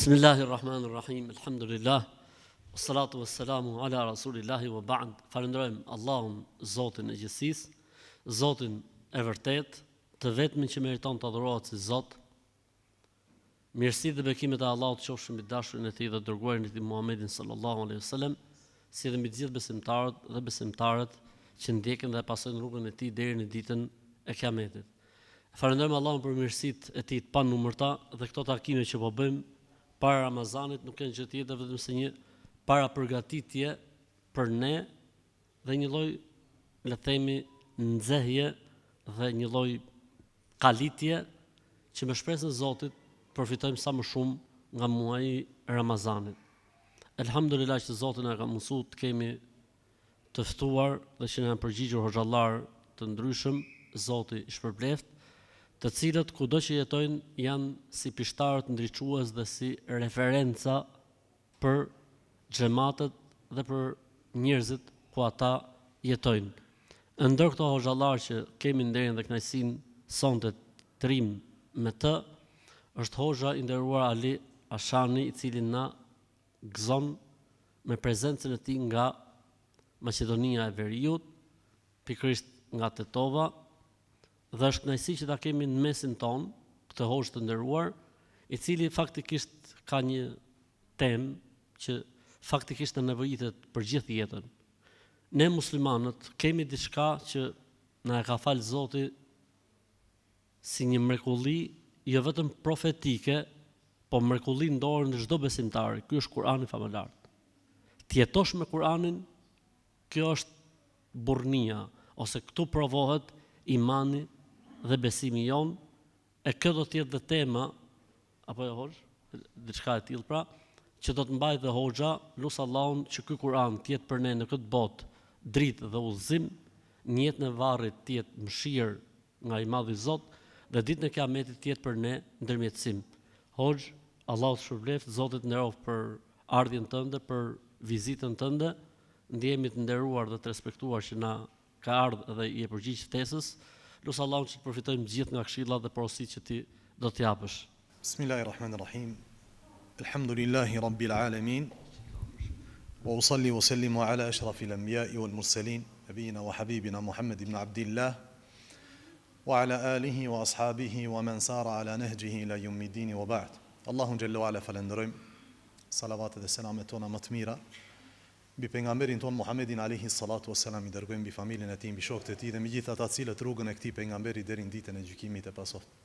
Bismillahirrahmanirrahim. Elhamdulillah. Wassalatu wassalamu ala rasulillahi wa ba'd. Falënderojmë Allahun, Zotin e gjithësisë, Zotin e vërtetë, të vetmin që meriton të adhurohet si Zot. Mirësitë dhe bekimet e Allahut qofshin mbi të dashurin e Tij dhe të dërguarin e Tij Muhammedin sallallahu alaihi wasallam, si dhe mbi të gjithë besimtarët dhe besimtaret që ndjekin dhe pasojnë rrugën e Tij deri në ditën e Kiametit. Falënderojmë Allahun për mirësitë e Tij të panumërta dhe këto takime që po bëjmë para Ramazanit nuk janë gjë tjetër vetëm se një parapërgatitje për ne dhe një lloj le të themi nxehje dhe një lloj kalitje që me shpresën e Zotit përfitojmë sa më shumë nga muaji i Ramazanit. Elhamdulillah që Zoti na ka mundësuar të kemi të ftuar dhe që na janë përgjigjur hoxhallarë të ndryshëm, Zoti i shpërbleftë, të cilët kudo që jetojnë janë si pishtarët ndriçues dhe si referenca për xhematet dhe për njerëzit ku ata jetojnë. E ndër këto hoxhallarë që kemi nderin dhe kënaqësinë sonte të rrimë me të, është hoxha i nderuar Ali Ashani i cili na gëzon me prezencën e tij nga Maqedonia e Veriut, pikërisht nga Tetova, dhe është kënaqësi që ta kemi në mesin tonë këtë hoxhë të nderuar, i cili faktikisht ka një temë që faktikisht na nevojitet për gjithë jetën. Ne muslimanët kemi diçka që na e ka falë Zoti si një mrekulli jo vetëm profetike, po mrekulli në dorën e çdo besimtari. Ky është Kur'ani famëlartë. Të jetosh me Kur'anin, kjo është burrnia, ose këtu provohet imani dhe besimi jonë, e kjo do të jetë dhe tema, apo jo hoxhë, diçka e tillë pra, që do të mbajë dhe hoxha, lus Allahun që ky Kur'an të jetë për ne në këtë botë dritë dhe udhëzim, në jetën e varrit të jetë mëshirë nga i madhi Zot dhe ditën e Kiametit të jetë për ne ndërmjetësim. Hoxhë, Allahu të shpërbleftë, Zoti të nderoftë për ardhjen tënde, për vizitën tënde, Ndihemi të nderuar dhe të respektuar që na ke ardhë dhe i je përgjigj ftesës. Lus Allahun që të përfitojmë të gjithë nga këshillat dhe porositë që ti do të japësh. Bismillahirrahmanirrahim. Elhamdulillahi Rabbil Alemin. Wa usalli wa usellimu ala ashrafil anbiya'i wal mursalin, nabiyina wa habibina Muhammed ibn Abdillah, wa ala alihi wa ashabihi wa man sara ala nehxhihi ila yawmiddin wa ba'd. Allahun xhelle wa ala falënderojmë. Salavatet dhe selamet tona më të mira mbi pejgamberin tonë Muhammedin alejhi salatu ue selam i dërgojmë mbi familjen e tij, mbi shokët e tij dhe mbi gjithë ata të cilët rrugën e këtij pejgamberi deri në ditën e gjykimit e pasoftë.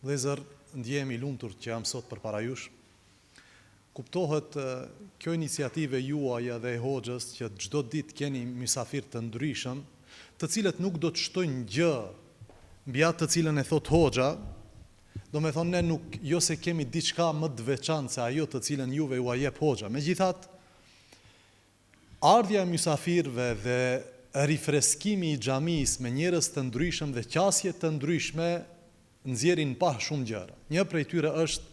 Vëllezër, ndjehem i lumtur që jam sot përpara jush. Kuptohet kjo iniciativë e juaja dhe e hoxhës që çdo ditë keni mysafirë të ndryshëm, të cilët nuk do të shtojnë gjë mbi atë të cilën e thotë hoxha, Domethënë ne nuk, jo se kemi diçka më të veçantë se ajo të cilën juve jua jep hoxha. Megjithatë, ardhja e mysafirëve dhe rifreskimi i xhamisë me njerëz të ndryshëm dhe qasje të ndryshme nxjerrin në pah shumë gjëra. Një prej tyre është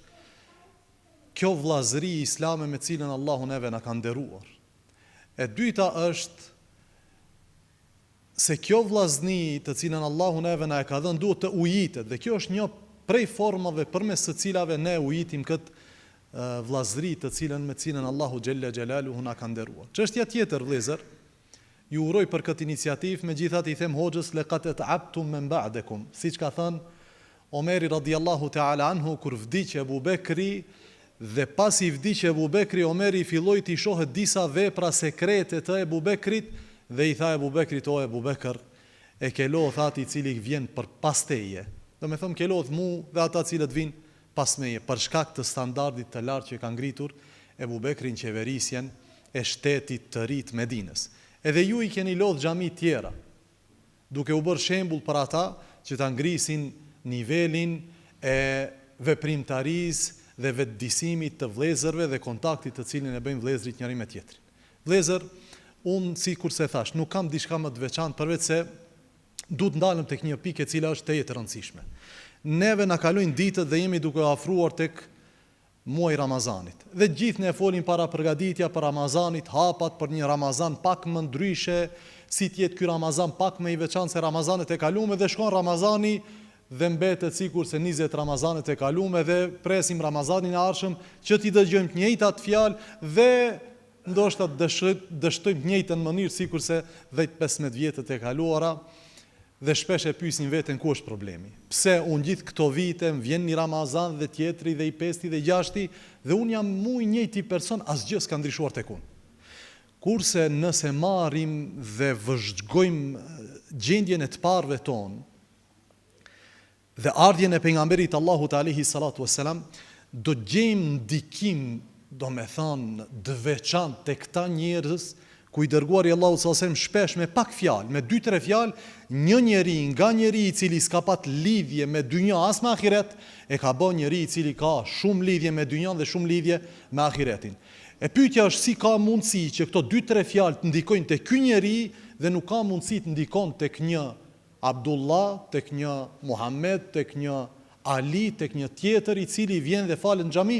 kjo vëllazëri islame me të cilën Allahu neve na ka nderuar. E dyta është se kjo vllazni të cilën Allahu neve na e ka dhënë duhet të ujitet dhe kjo është një prej formave përmes së cilave ne ujitim këtë vllazëri të cilën me të cilën Allahu xhelle xhelaluhu na ka nderuar. Çështja tjetër vëllezër, ju uroj për këtë iniciativë, megjithatë i them hoxhës laqad at'abtum men ba'dakum, siç ka thënë Omeri radijallahu teala anhu kur vdiq Ebu Bekri dhe pasi vdiq Ebu Bekri Omeri filloi t'i shohë disa vepra sekrete të Ebu Bekrit dhe i tha Ebu Bekrit o Ebu Bekër e ke lodh atë i cili vjen për pas teje domethënë ke lodh mu dhe ata të cilët vijnë pas meje për shkak të standardit të lartë që e ka ngritur Ebu Bekri në qeverisjen e shtetit të ri të Medinës edhe ju i keni lodh xhamitë tjera duke u bërë shembull për ata që ta ngrisin nivelin e veprimtarisë dhe vetëdisimit të vëllezërve dhe kontaktit të cilin e bëjnë vëllezërit njëri me tjetrin. Vëllezër, unë sikurse thashë, nuk kam diçka më të veçantë përveçse du të ndalem tek një pikë e cila është tejet e rëndësishme. Neve na kalojnë ditët dhe jemi duke u afruar tek muaji i Ramazanit. Dhe gjithë ne folim parapërgatitja për Ramazanit, hapat për një Ramazan pak më ndryshe, si të jetë ky Ramazan pak më i veçantë se Ramazanet e kalume dhe shkon Ramazani. dhe mbetet sikurse 20 Ramazanet e kalume dhe presim Ramazanin e ardhshëm që t'i dëgjojmë të njëjtat fjalë dhe ndoshta të dështojmë të njëjtën mënyrë sikurse 10-15 vjetët e kaluara dhe shpesh e pyesim veten ku është problemi. Pse unë gjithë këto vite më vjen një Ramazan dhe tjetri dhe i pesti dhe i gjashti dhe unë jam mu i njëjti person asgjë s'ka ndryshuar tek unë. Kurse nëse marrim dhe vëzhgojmë gjendjen e të parëve tonë dhe ardhjen e pejgamberit të Allahut alejhi salatu ves selam, do të gjejmë ndikim, domethënë, të veçantë te këta njerëz ku i dërguari i Allahut sallallahu alejhi ve sellem shpesh me pak fjalë, me dy tre fjalë, një njeri nga njeri i cili s'ka pat lidhje me dynja as me ahiret, e ka bë njeri i cili ka shumë lidhje me dynjan dhe shumë lidhje me ahiretin. E pyetja është si ka mundësi që këto dy tre fjalë të ndikojnë te ky njeri dhe nuk ka mundësi të ndikon tek një Abdullah, tek një Muhamed, tek një Ali, tek një tjetër i cili vjen dhe falet në xhami,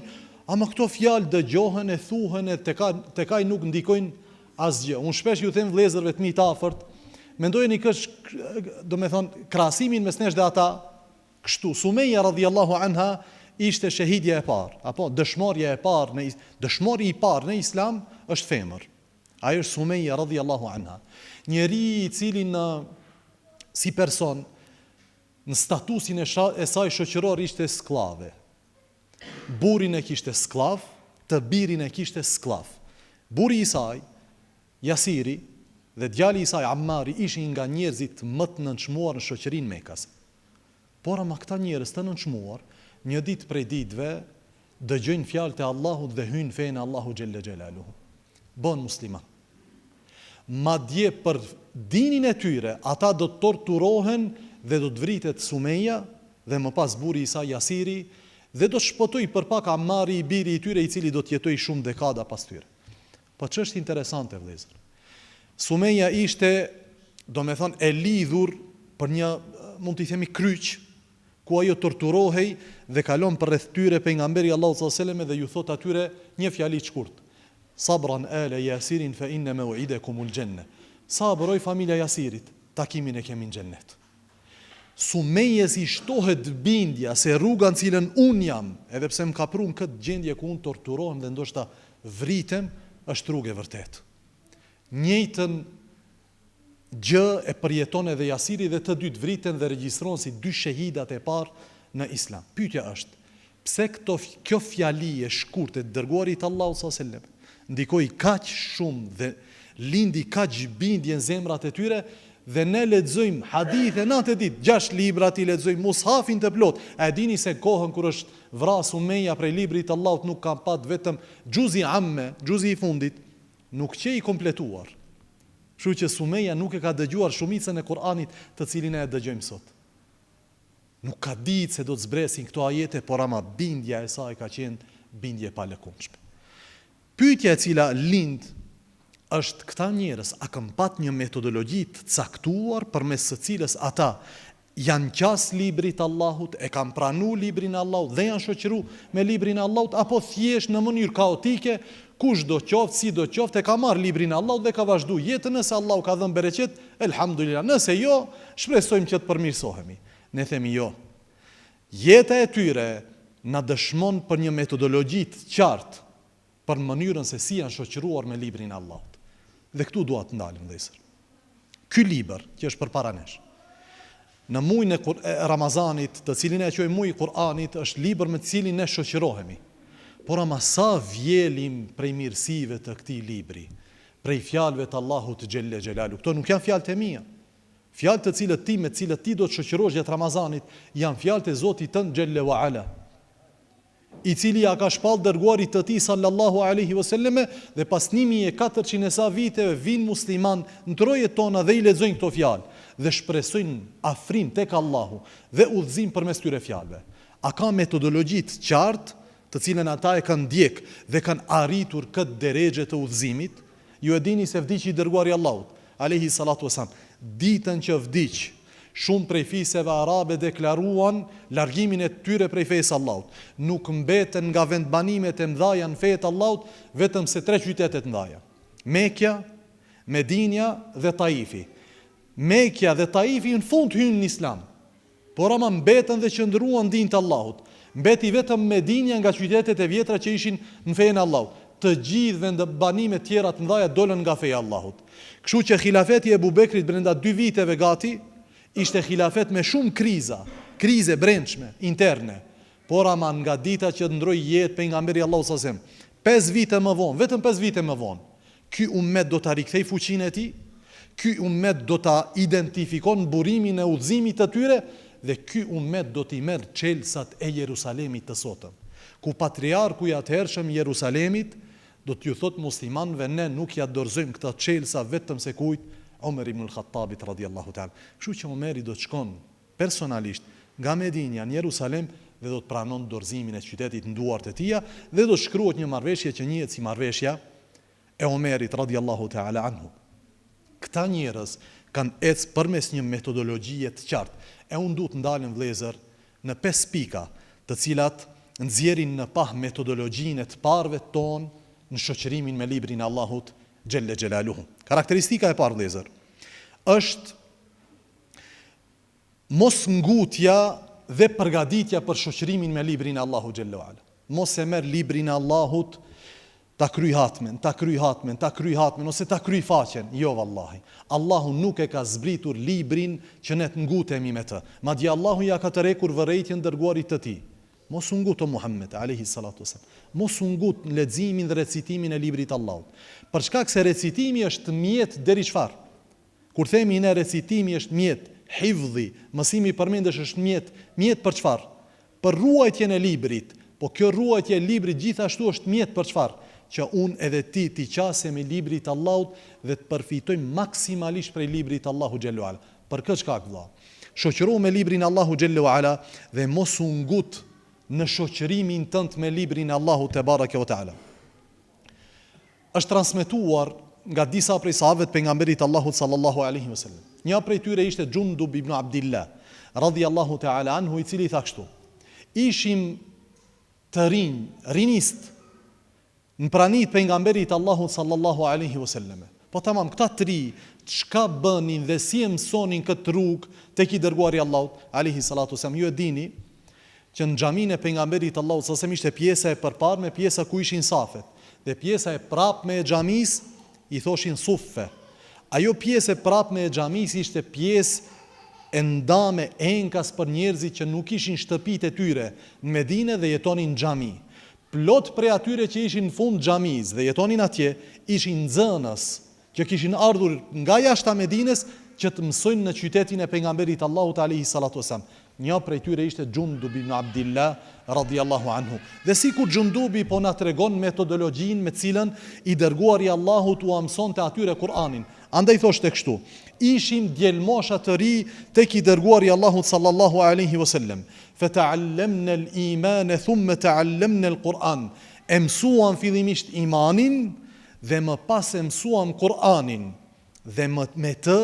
ama këto fjalë dëgjohen e thuhen e tek tek ai nuk ndikojnë asgjë. Unë shpesh ju them vëllezërve të mi të afërt, mendojeni kësh, domethënë krahasimin mes nesh dhe ata, Kështu, Sumeja radhiyallahu anha ishte shehidja e parë, apo dëshmorja e parë në dëshmori i parë në Islam është femër. Ajo është Sumeja radhiyallahu anha. Njeri i cili në si person në statusin e, sha, e saj shoqëror ishte skllave. Burrin e kishte skllav, të birin e kishte skllav. Burri i saj, Jasiri, dhe djali i saj Ammari ishin nga njerëzit më të nënçmuar në shoqërinë mekase. Por ama këta njerëz të nënçmuar, një ditë prej ditëve, dëgjojnë fjalët e Allahut dhe hyjnë në fenë e Allahut xhelle xhelaluhu. Bëhen musliman. Madje për dinin e tyre, ata do të torturohen dhe do të vritet Sumeja dhe më pas burri i saj Jasiri dhe do të shpëtojë për pak Ammari i biri i tyre i cili do të jetojë shumë dekada pas tyre. Po ç'është interesante vëllezër? Sumeja ishte, domethënë, e lidhur për një, mund t'i themi kryq, ku ajo torturohej dhe kalon përreth tyre pejgamberi i Allahut sallallahu alejhi ve sellem dhe ju thotë atyre një fjali të shkurt, Sabran ale Yasirin fe inne meu'idekumul xhenne. Sabër oj familja e Jasirit, takimin e kemi në xhennet. Sumejes i shtohet bindja se rruga në cilën unë jam, edhe pse më ka pru në këtë gjendje ku unë torturohem dhe ndoshta vritem, është rrugë e vërtetë. Njëjtën gjë e përjeton edhe Jasiri dhe të dytë vriten dhe regjistrohen si dy shehidat e parë në Islam. Pyetja është, pse këto kjo fjali e shkurtë e të dërguarit të Allahut sallallahu alejhi ve sellem ndikoi kaq shumë dhe lindi kaq bindje në zemrat e tyre dhe ne lexojmë hadithe natë e ditë, gjashtë librat i lexojmë, mushafin të plotë. A e dini se kohën kur është vra Sumeja prej librit të Allahut nuk ka pat vetëm xhuzi amme, xhuzi i fundit, nuk qe i kompletuar. Kështu që Sumeja nuk e ka dëgjuar shumicën e Kur'anit të cilin ne e dëgjojmë sot. Nuk ka ditë se do të zbresin këto ajete, por ama bindja e saj ka qenë bindje e palëkundshme. Pyetja e cila lind është këta njerëz a kanë pat një metodologji të caktuar përmes së cilës ata janë qas librit të Allahut, e kanë pranu librin e Allahut dhe janë shoqëru me librin e Allahut, apo thjesht në mënyrë kaotike, kushdo qoftë, sido qoftë, e ka marrë librin e Allahut dhe ka vazhdu jetën, nëse Allahu ka dhënë bereqet, elhamdulillah, nëse jo, shpresojmë që të përmirësohemi. Ne themi jo. Jeta e tyre na dëshmon për një metodologji të qartë për mënyrën se si janë shoqëruar me librin e Allahut. Dhe këtu dua të ndalem vëllezër. Ky libër që është përpara nesh, në muajin e, e Ramazanit, të cilin e quajmë muaji i Kur'anit, është libër me të cilin ne shoqërohemi. Por ama sa vjelim prej mirësive të këtij libri, prej fjalëve të Allahut xhelle xhelalu. Këto nuk janë fjalët e mia. Fjalët të cilët ti me të cilët ti do të shoqërohesh gjatë Ramazanit, janë fjalët e Zotit tënd xhelle wa ala. i cili ia ka shpallë dërguarit të tij sallallahu alejhi ve selleme dhe pas 1400 e sa viteve vijnë muslimanë në trojet tona dhe i lexojnë këto fjalë dhe shpresojnë afrim tek Allahu dhe udhëzim përmes këtyre fjalëve. A ka metodologji të qartë të cilën ata e kanë ndjek dhe kanë arritur këtë derexhe të udhëzimit? Ju e dini se vdiq i dërguari i Allahut, alejhi salatu ve selam, ditën që vdiq, shumë prej fiseve arabe deklaruan largimin e tyre prej fesë së Allahut. Nuk mbetën nga vendbanimet e mëdhaja në fe të Allahut vetëm se tre qytete të mëdhaja, Mekja, Medinja dhe Taifi. Mekja dhe Taifi në fund hynë në Islam. Por ama mbetën dhe qëndruan në din të Allahut. Mbeti vetëm Medinja nga qytetet e vjetra që ishin në fenë e Allahut. Të gjithë vendbanimet tjera të mëdhaja dolën nga feja e Allahut. Kështu që hilafeti i Ebu Bekrit brenda dy viteve gati, ishte hilafet me shumë kriza, krizë e brendshme, interne. Por ama nga dita që ndroi jetë Pejgamberi i Allahut sallallahu alejhi ve sellem, pesë vite më vonë, vetëm pesë vite më vonë, ky ummet do ta rikthejë fuqinë e tij, ky ummet do ta identifikon burimin e udhëzimit të tyre dhe ky ummet do t'i merr çelësat e Jerusalemit të sotëm, ku patriarku i atëhershëm i Jerusalemit do t'ju thotë muslimanëve ne nuk ia dorëzojmë këta çelësa vetëm se kujt, Omer ibn al-Khattabit radijallahu ta'ala. Kështu që Omeri do të shkon personalisht nga Medinja në Jerusalem dhe do të pranon dorëzimin e qytetit në duart e tija dhe do të shkruhet një marrëveshje që njihet si marrëveshja e Omerit radijallahu teala anhu. Këta njerëz kanë ecë përmes një metodologjie të qartë. E unë du të ndalem vëllezër në pesë pika, të cilat nxjerrin në pah metodologjinë e të parëve tonë në shoqërimin me librin e Allahut xhelle xhelaluhu. Karakteristika e parë vëllezër është Mos ngutja dhe përgatitja për shoqërimin me librin e Allahut xhelle ue ala. Mos e merr librin e Allahut ta kryj hatmen, ta kryj hatmen, ta kryj hatmen ose ta kryj faqen. Jo vallahi. Allahu nuk e ka zbritur librin që ne të ngutemi me të. Madje Allahu ia ka tërhequr vërejtjen dërguarit të tij. Mos u ngut o Muhammed, alejhi salatu ue selam. Mos u ngut në leximin dhe recitimin e librit të Allahut. Për shkak se recitimi është mjet deri çfarë? Kur themi ne recitimi është mjet, hifdhi, mësimi përmendësh është mjet, mjet për çfarë? Për ruajtjen e librit, po kjo ruajtje e librit gjithashtu është mjet për çfarë? Që unë edhe ti t'i qasemi librit të Allahut dhe të përfitojmë maksimalisht prej librit të Allahut xhelle ue ala. Për këtë shkak vëlla, shoqërohu me librin e Allahut xhelle ue ala dhe mos u ngut në shoqërimin tënd me librin e Allahut tebareke ve teala. Është transmetuar nga disa prej sahabëve të Pejgamberit të Allahut sallallahu alejhi ve sellem. Një prej tyre ishte Xhundub ibn Abdillah, radhiyallahu ta'ala anhu, i cili tha kështu: Ishim të rinj, rinistë, në prani të Pejgamberit të Allahut sallallahu alejhi ve sellem. Po tamam, këta të ri, çka bënin dhe si e mësonin këtë rrugë tek i dërguari i Allahut, alejhi salatu selam, ju e dini që në xhaminë e Pejgamberit të Allahut sallallahu alejhi ve sellem ishte pjesa e përparme, pjesa ku ishin safet, dhe pjesa e prapme e xhamisë i thoshin suffe. Ajo pjesë e prapme e xhamisë ishte pjesë e ndame enkas për njerëzit që nuk ishin shtëpitë e tyre në Medine dhe jetonin në xhami. Plot prej atyre që ishin në fund xhamisë dhe jetonin atje, ishin nxënës që kishin ardhur nga jashta Medines që të mësojnë në qytetin e Pejgamberit të Allahut alejhi salatu ue selam. Një prej tyre ishte Xhundub ibn Abdillah radijallahu anhu. Dhe sikur Xhundubi po na tregon metodologjinë me të cilën i dërguari i Allahut ua mësonte atyre Kur'anin. Andaj thoshte kështu, Ishim djelmosha të ri tek i dërguari i Allahut sallallahu alejhi ue sellem. Feta'allemna al-imane thumme ta'allemna al-Kur'an. E mësuam fillimisht imanin dhe më pas e mësuam Kur'anin dhe më me të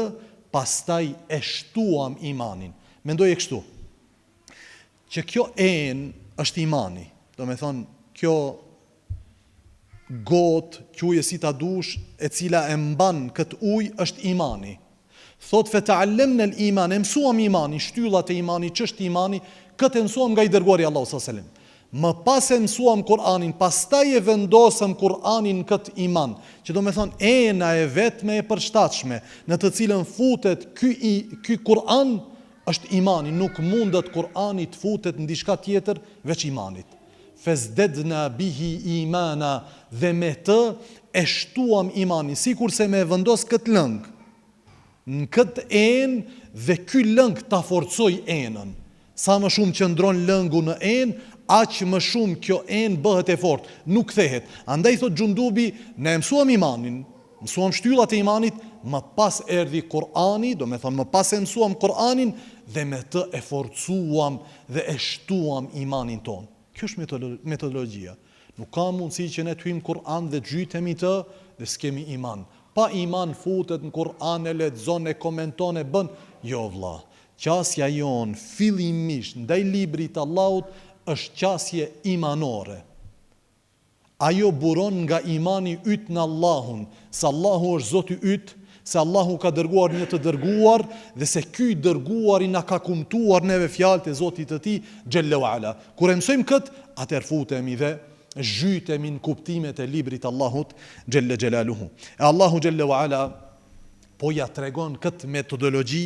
pastaj e shtuam imanin. Mendoje kështu, që kjo enë është imani, domethënë kjo gotë, quaje si ta dush, e cila e mban këtë ujë është imani. Thotë feta'allemna al-iman, e mësuam imanin, shtyllat e imanit, ç'është imani, këtë e mësuam nga i dërguari i Allahut sallallahu alejhi ve sellem. Më pas e mësuam Kur'anin, pastaj e vendosëm Kur'anin në këtë iman, që do me thonë ena e vetme e përshtatshme në të cilën futet ky i, ky Kur'an është imani, nuk mundet Kur'ani të futet në diçka tjetër veç imanit. Fezdedna bihi imana dhe me të e shtuam imanin, sikurse me e vendos këtë lëng në këtë enë dhe ky lëng ta forcojë enën. Sa më shumë qëndron lëngu në enë, aq më shumë kjo enë bëhet e fortë, nuk kthehet. Andaj thotë Xhundubi, ne e mësuam imanin, mësuam shtyllat e imanit, më pas erdhi Kur'ani, domethënë më pas e mësuam Kur'anin dhe me të e forcuam dhe e shtuam imanin tonë. Kjo është metodologjia. Nuk ka mundësi që ne të hyjmë Kur'an dhe të zhytemi të dhe s'kemi iman. Pa iman futet në Kur'an e lexon e komenton e bën, jo vlla. Qasja jonë fillimisht ndaj librit të Allahut është qasje imanore. Ajo buron nga imani yt në Allahun, se Allahu është Zoti yt, se Allahu ka dërguar një të dërguar dhe se ky i dërguari na ka kumtuar neve fjalët e Zotit të tij xhelle ue ala. Kur e mësojmë këtë, atëherë futemi dhe zhytemi në kuptimet e librit të Allahut xhelle xhelaluhu. E Allahu xhelle ue ala po ja tregon këtë metodologji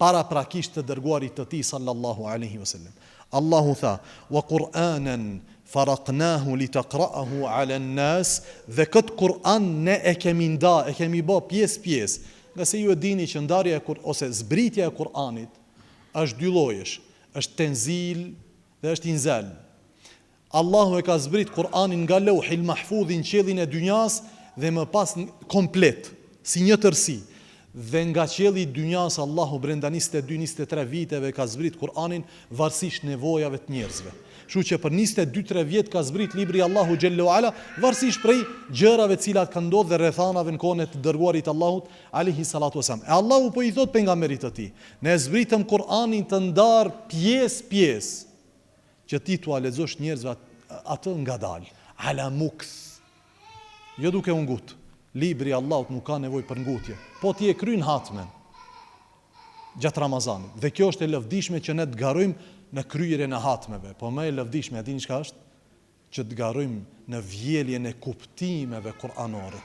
paraprakisht të dërguarit të tij sallallahu alejhi ve sellem. Allahu tha: "Wa Kur'anen faraqnahu litaqra'ahu 'ala an-nas", dhe këtë Kur'an ne e kemi nda, e kemi bë pjesë pjesë. Ngase ju e dini që ndarja e Kur ose zbritja e Kur'anit është dy llojesh, është tenzil dhe është inzal. Allahu e ka zbrit Kur'anin nga Leuhil Mahfudhi në qiellin e dynjasë dhe më pas komplet, si një tërësi. Dhe nga qielli i dynjasë Allahu brenda 22, 23 viteve ka zbrit Kur'anin varësisht nevojave të njerëzve. Kështu që për 22, 3 vjet ka zbrit libri i Allahut xhelle ue ala varësisht prej gjërave të cilat kanë ndodhur dhe rrethanave në kohën e të dërguarit të Allahut alejhi salatu ue selam. E Allahu po i thotë pejgamberit të tij, ne e zbritëm Kur'anin të ndarë pjesë pjesë. Që ti t'ua lexosh njerëzve atë ngadalë, ala mukth. Jo duke u ngut. Libri i Allahut nuk ka nevojë për ngutje. Po ti e kryen hatmen gjatë Ramazanit. Dhe kjo është e lëvdishme që ne të garojmë në kryerjen e hatmeve. Po më e lëvdishme, a dini çka është? Që të garojmë në vjeljen e kuptimeve kuranore,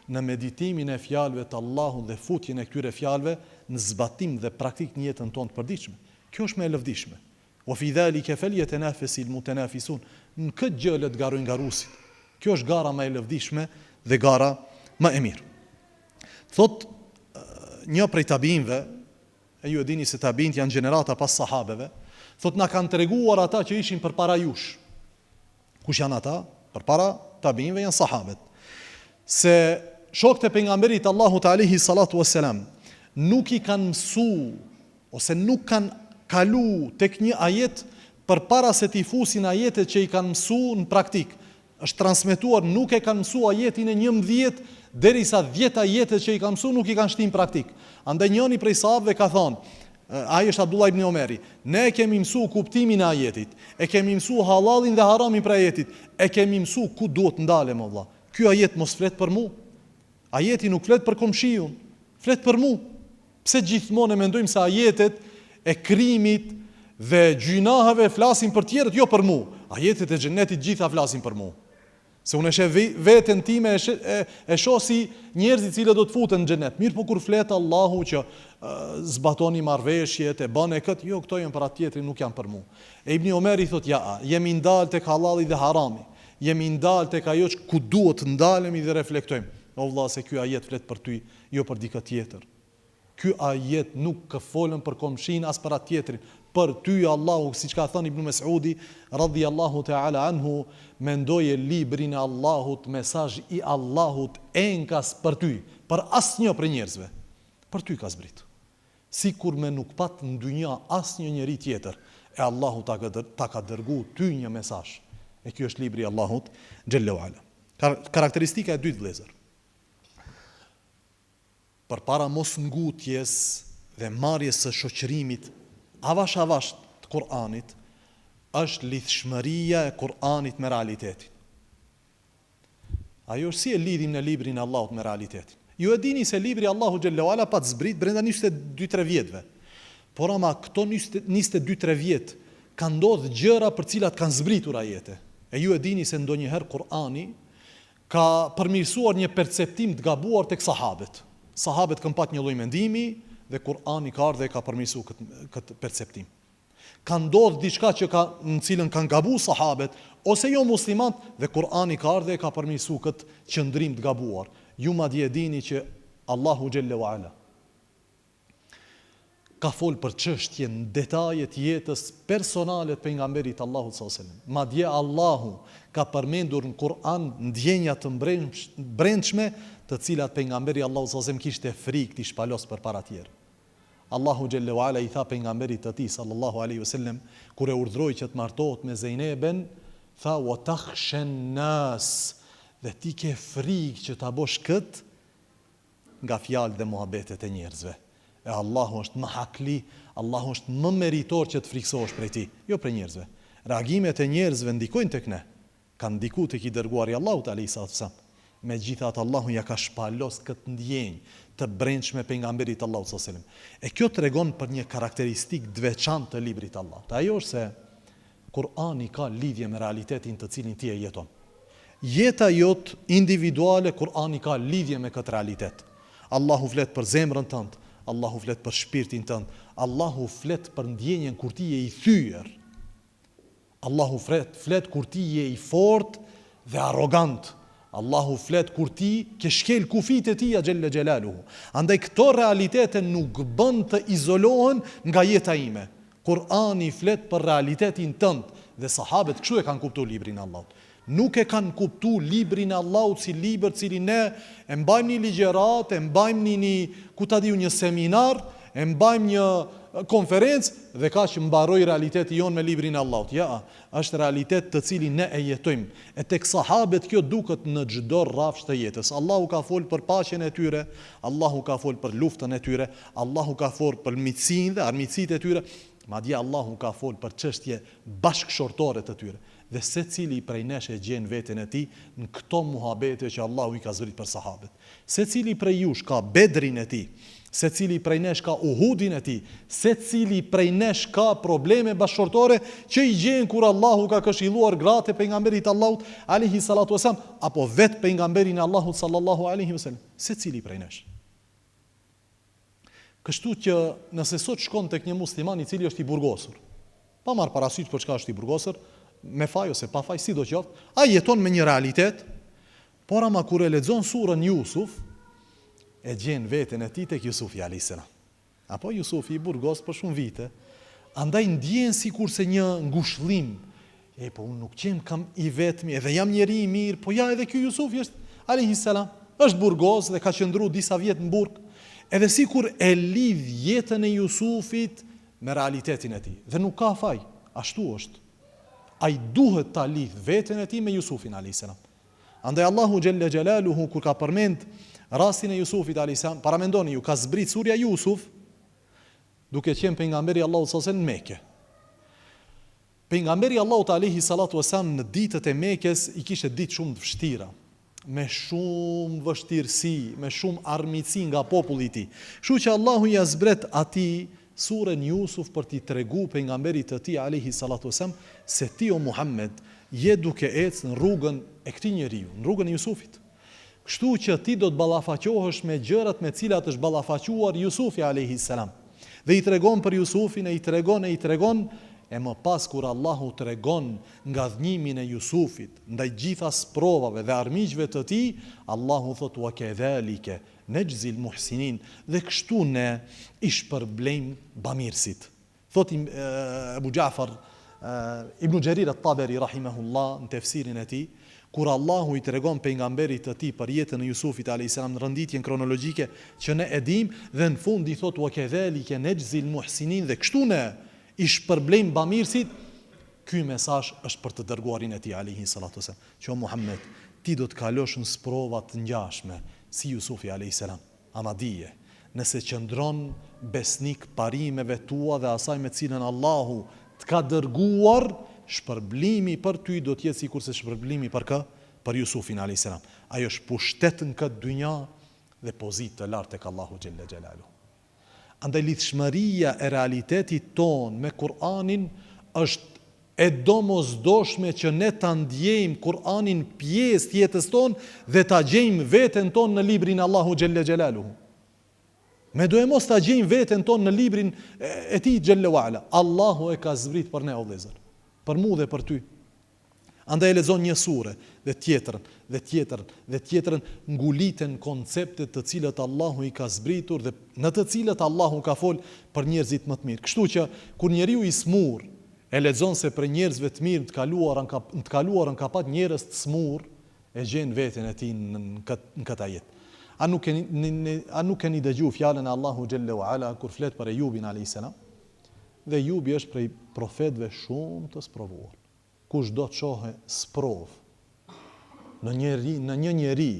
në meditimin e fjalëve të Allahut dhe futjen e këtyre fjalëve në zbatim dhe praktikë në jetën tonë të përditshme. Kjo është më e lëvdishme. Wa fi dhalike feljetenafesil mutenafisun, në këtë gjë le të garojnë garuesit. Kjo është gara më e lëvdishme dhe gara më e mirë. Thotë një prej tabiinëve, e ju e dini se tabiinët janë gjenerata pas sahabeve, thotë na kanë treguar ata që ishin përpara jush. Kush janë ata? Përpara tabiinëve janë sahabet. Se shokët e pejgamberit Allahut alaihi salatu wassalam nuk i kanë mësu ose nuk kanë kalu tek një ajet përpara se t'i fusin ajetet që i kanë mësu në praktikë. Është transmetuar nuk e kanë mësu ajetin e 11 derisa 10 ajetet që i kanë mësu nuk i kanë shti në praktikë. Andaj njëri prej sahabëve ka thonë, Ai është Abdullah ibn Omeri. Ne e kemi mësu kuptimin e ajetit, e kemi mësu hallallin dhe haramin prej ajetit, e kemi mësu ku duhet të ndalem o vlla. Ky ajet mos flet për mu. Ajeti nuk flet për komshiun, flet për mu. Pse gjithmonë e mendojmë se ajetet e krimit dhe gjynaheve flasin për tjerët, jo për mu. Ajetet e xhenetit gjitha flasin për mu. Se unë e sheh veten time e, e, e shoh si njerëzit të cilët do të futen në xhenet. Mirëpo kur flet Allahu që zbatoni marrëveshjet e bëne kët, jo këto janë për atë tjetrin, nuk janë për mua. E Ibni Omeri thot ja, jemi ndal tek hallalli dhe harami. Jemi ndal tek ajo që ku duhet të ndalemi dhe reflektojmë. O vëlla se ky ajet flet për ty, jo për dikë tjetër. Ky ajet nuk ka folën për komshinë as për atë tjetrin, për ty Allahu, siç ka thënë Ibn Mes'udi, radhiyallahu ta'ala anhu, mendoje librin e Allahut, mesazh i Allahut enkas për ty, për asnjë prej njerëzve. Për ty ka zbrit. Sikur me nuk pat në dynja asnjë njeri tjetër, e Allahu ta ka, ta ka dërgu ty një mesazh. E ky është libri i Allahut xhelle ue ala. Karakteristika e dytë vëllezër. Përpara mos ngutjes dhe marrjes së shoqërimit avash avash të Kur'anit, është lidhshmëria e Kur'anit me realitetin. Ajo është si e lidhim ne librin e Allahut me realitetin. Ju e dini se libri i Allahut xhelle ue ala pat zbrit brenda 22-3 vjetëve. Por ama këto 22-3 vjet kanë ndodhë gjëra për cilat kanë zbritur ajete. E ju e dini se ndonjëherë Kur'ani ka përmirësuar një perceptim të gabuar tek sahabet. Sahabet kanë pat një lloj mendimi dhe Kur'ani ka ardhur dhe e ka përmirësuar këtë këtë perceptim. Ka ndodhur diçka që ka në cilën kanë gabu sahabet ose jo muslimant dhe Kur'ani ka ardhur dhe e ka përmirësuar këtë qëndrim të gabuar. Ju madje e dini që Allahu xhelle ue ala ka fol për çështje në detaje të jetës personale të pejgamberit të Allahut sallallahu alejhi ve sellem. Madje Allahu ka përmendur në Kur'an ndjenja të brendshme të cilat pejgamberi i Allahut sallallahu alejhi ve sellem kishte frikë t'i shpalos përpara tjerëve. Allahu xhelle ue ala i tha pejgamberit të tij sallallahu alejhi ve sellem kur e urdhëroi që të martohet me Zejneben, tha wa takhshen nas dhe ti ke frikë që ta bosh këtë nga fjalët dhe muhabetet e njerëzve. E Allahu është më hakli, Allahu është më meritor që të frikësohesh prej Tij, jo prej njerëzve. Reagimet e njerëzve ndikojnë tek ne. Kanë ndiku tek i Dërguari i Allahut alejhi salatu selam. Megjithatë Allahu ia ka shpalos këtë ndjenjë të brendshme pejgamberit të Allahut sallallahu alejhi ve sellem. E kjo tregon për një karakteristikë të veçantë të librit të Allahut. Ajo është se Kur'ani ka lidhje me realitetin të cilin ti e jeton. Jeta jote individuale Kur'ani ka lidhje me këtë realitet. Allahu flet për zemrën tënd, Allahu flet për shpirtin tënd, Allahu flet për ndjenjën kur ti je i thyer. Allahu flet, flet kur ti je i fortë dhe arrogant. Allahu flet kur ti ke shkel kufijtë e tija xhelle xhelaluhu. Andaj këto realitete nuk bën të izolohen nga jeta ime. Kur'ani flet për realitetin tënd dhe sahabet kështu e kanë kuptu librin e Allahut. Nuk e kanë kuptu librin e Allahut si libër të cilin ne e mbajmë një ligjëratë, e mbajmë një një ku ta di unë një seminar, e mbajmë një konferencë dhe kaq mbaroi realiteti jonë me librin e Allahut. Ja, është realitet të cilin ne e jetojmë. E tek sahabet kjo duket në çdo rrafsh të jetës. Allahu ka fol për paqen e tyre, Allahu ka fol për luftën e tyre, Allahu ka fol për miqësinë dhe armiqësitë e tyre, madje Allahu ka fol për çështje bashkëshortore të tyre. Dhe secili prej nesh e gjen veten e tij në këto muhabete që Allahu i ka zbrit për sahabet. Secili prej jush ka Bedrin e tij, secili prej nesh ka Uhudin e tij, secili prej nesh ka probleme bashkëshortore që i gjen kur Allahu ka këshilluar gratë e pejgamberit të Allahut alejhi salatu wasalam apo vetë pejgamberin e Allahut sallallahu alejhi wasallam. Secili prej nesh. Kështu që nëse sot shkon tek një musliman i cili është i burgosur, pa marrë parasysh për çka është i burgosur, me faj ose pa faj, sido qoftë, ai jeton me një realitet, por ama kur e lexon surën Jusuf, e gjen veten e tij tek Jusufi alayhis salam. Apo Jusufi i burgos për shumë vite, andaj ndjen sikurse një ngushëllim E po unë nuk qenkam i vetmi, edhe jam njeri i mirë, po ja edhe ky Jusufi është alejhi selam, është burgos dhe ka qëndru disa vjet në burg, edhe sikur e lidh jetën e Jusufit me realitetin e tij. Dhe nuk ka faj, ashtu është. Ai duhet ta lidh veten e tij me Jusufin alejhi selam. Andaj Allahu xhelle xhelaluhu kur ka përmend rastin e Jusufit alejhi selam, paramendoni ju ka zbrit surja Jusuf duke qenë pejgamberi i Allahut sallallahu alejhi wasallam në Mekë. Pejgamberi i Allahut alejhi salatu ue selam në ditët e Mekes i kishte ditë shumë të vështira, me shumë vështirësi, me shumë armiqësi nga populli i tij. Kështu që Allahu ia zbret atij suren Jusuf për t'i tregu pejgamberit të tij alejhi salatu ue selam se ti o Muhammed je duke ecë në rrugën e këtij njeriu, në rrugën e Jusufit. Kështu që ti do të ballafaqohesh me gjërat me cilat është ballafaquar Jusufi alejhi selam. Dhe i tregon për Jusufin e i tregon e i tregon, e më pas kur Allahu tregon ngadhnjimin e Jusufit ndaj gjitha sprovave dhe armiqve të tij, Allahu thotë wa kedhalike nexhzil muhsinin dhe kështu ne i shpërblejmë bamirësit. Thotë Ebu Xhafar Ibn Xherir et-Taberi rahimehullah në tefsirin e tij, kur Allahu i tregon pejgamberit të tij për jetën e Jusufit alejhi selam në renditjen kronologjike që ne e dimë dhe në fund i thotë wa kedhalike nexhzil muhsinin dhe kështu ne i shpërblejmë bamirësit, ky mesazh është për të dërguarin e tij alejhi salatu wasalam, që o Muhammed, ti do të kalosh në sprova të ngjashme si Jusufi alejhi selam. Ama dije, nëse qëndron besnik parimeve tua dhe asaj me të cilën Allahu të ka dërguar, shpërblimi për ty do të jetë sikurse shpërblimi për kë? Për Jusufin alejhi selam. Ajo është pushtet në këtë dynja dhe pozitë të lartë tek Allahu xhelle xhelaluhu. Andaj lidhshmëria e realitetit tonë me Kur'anin është e domosdoshme që ne ta ndjejmë Kur'anin pjesë të jetës tonë dhe ta gjejmë veten tonë në librin e Allahut xhelle xhelaluhu. Medoemos ta gjejmë veten tonë në librin e Tij xhelle ue ala. Allahu e ka zbrit për ne o vëllezër, për mua dhe për ty. Andaj e lexon një sure dhe tjetrën dhe tjetrën dhe tjetrën nguliten konceptet të cilat Allahu i ka zbritur dhe në të cilat Allahu ka fol për njerëzit më të mirë. Kështu që kur njeriu i smur e lexon se prej njerëzve të mirë në të kaluarën ka në të kaluarën ka pat njerëz të smur e gjen veten e tij në këtë në këtë ajet. A nuk keni a nuk keni dëgju fjalën e Allahu xhelle ue ala kur flet për Ejubin alejhi selam? Dhe Ejubi është prej profetëve shumë të sprovuar. Kush do të shohë sprovë në njeri, në një njeri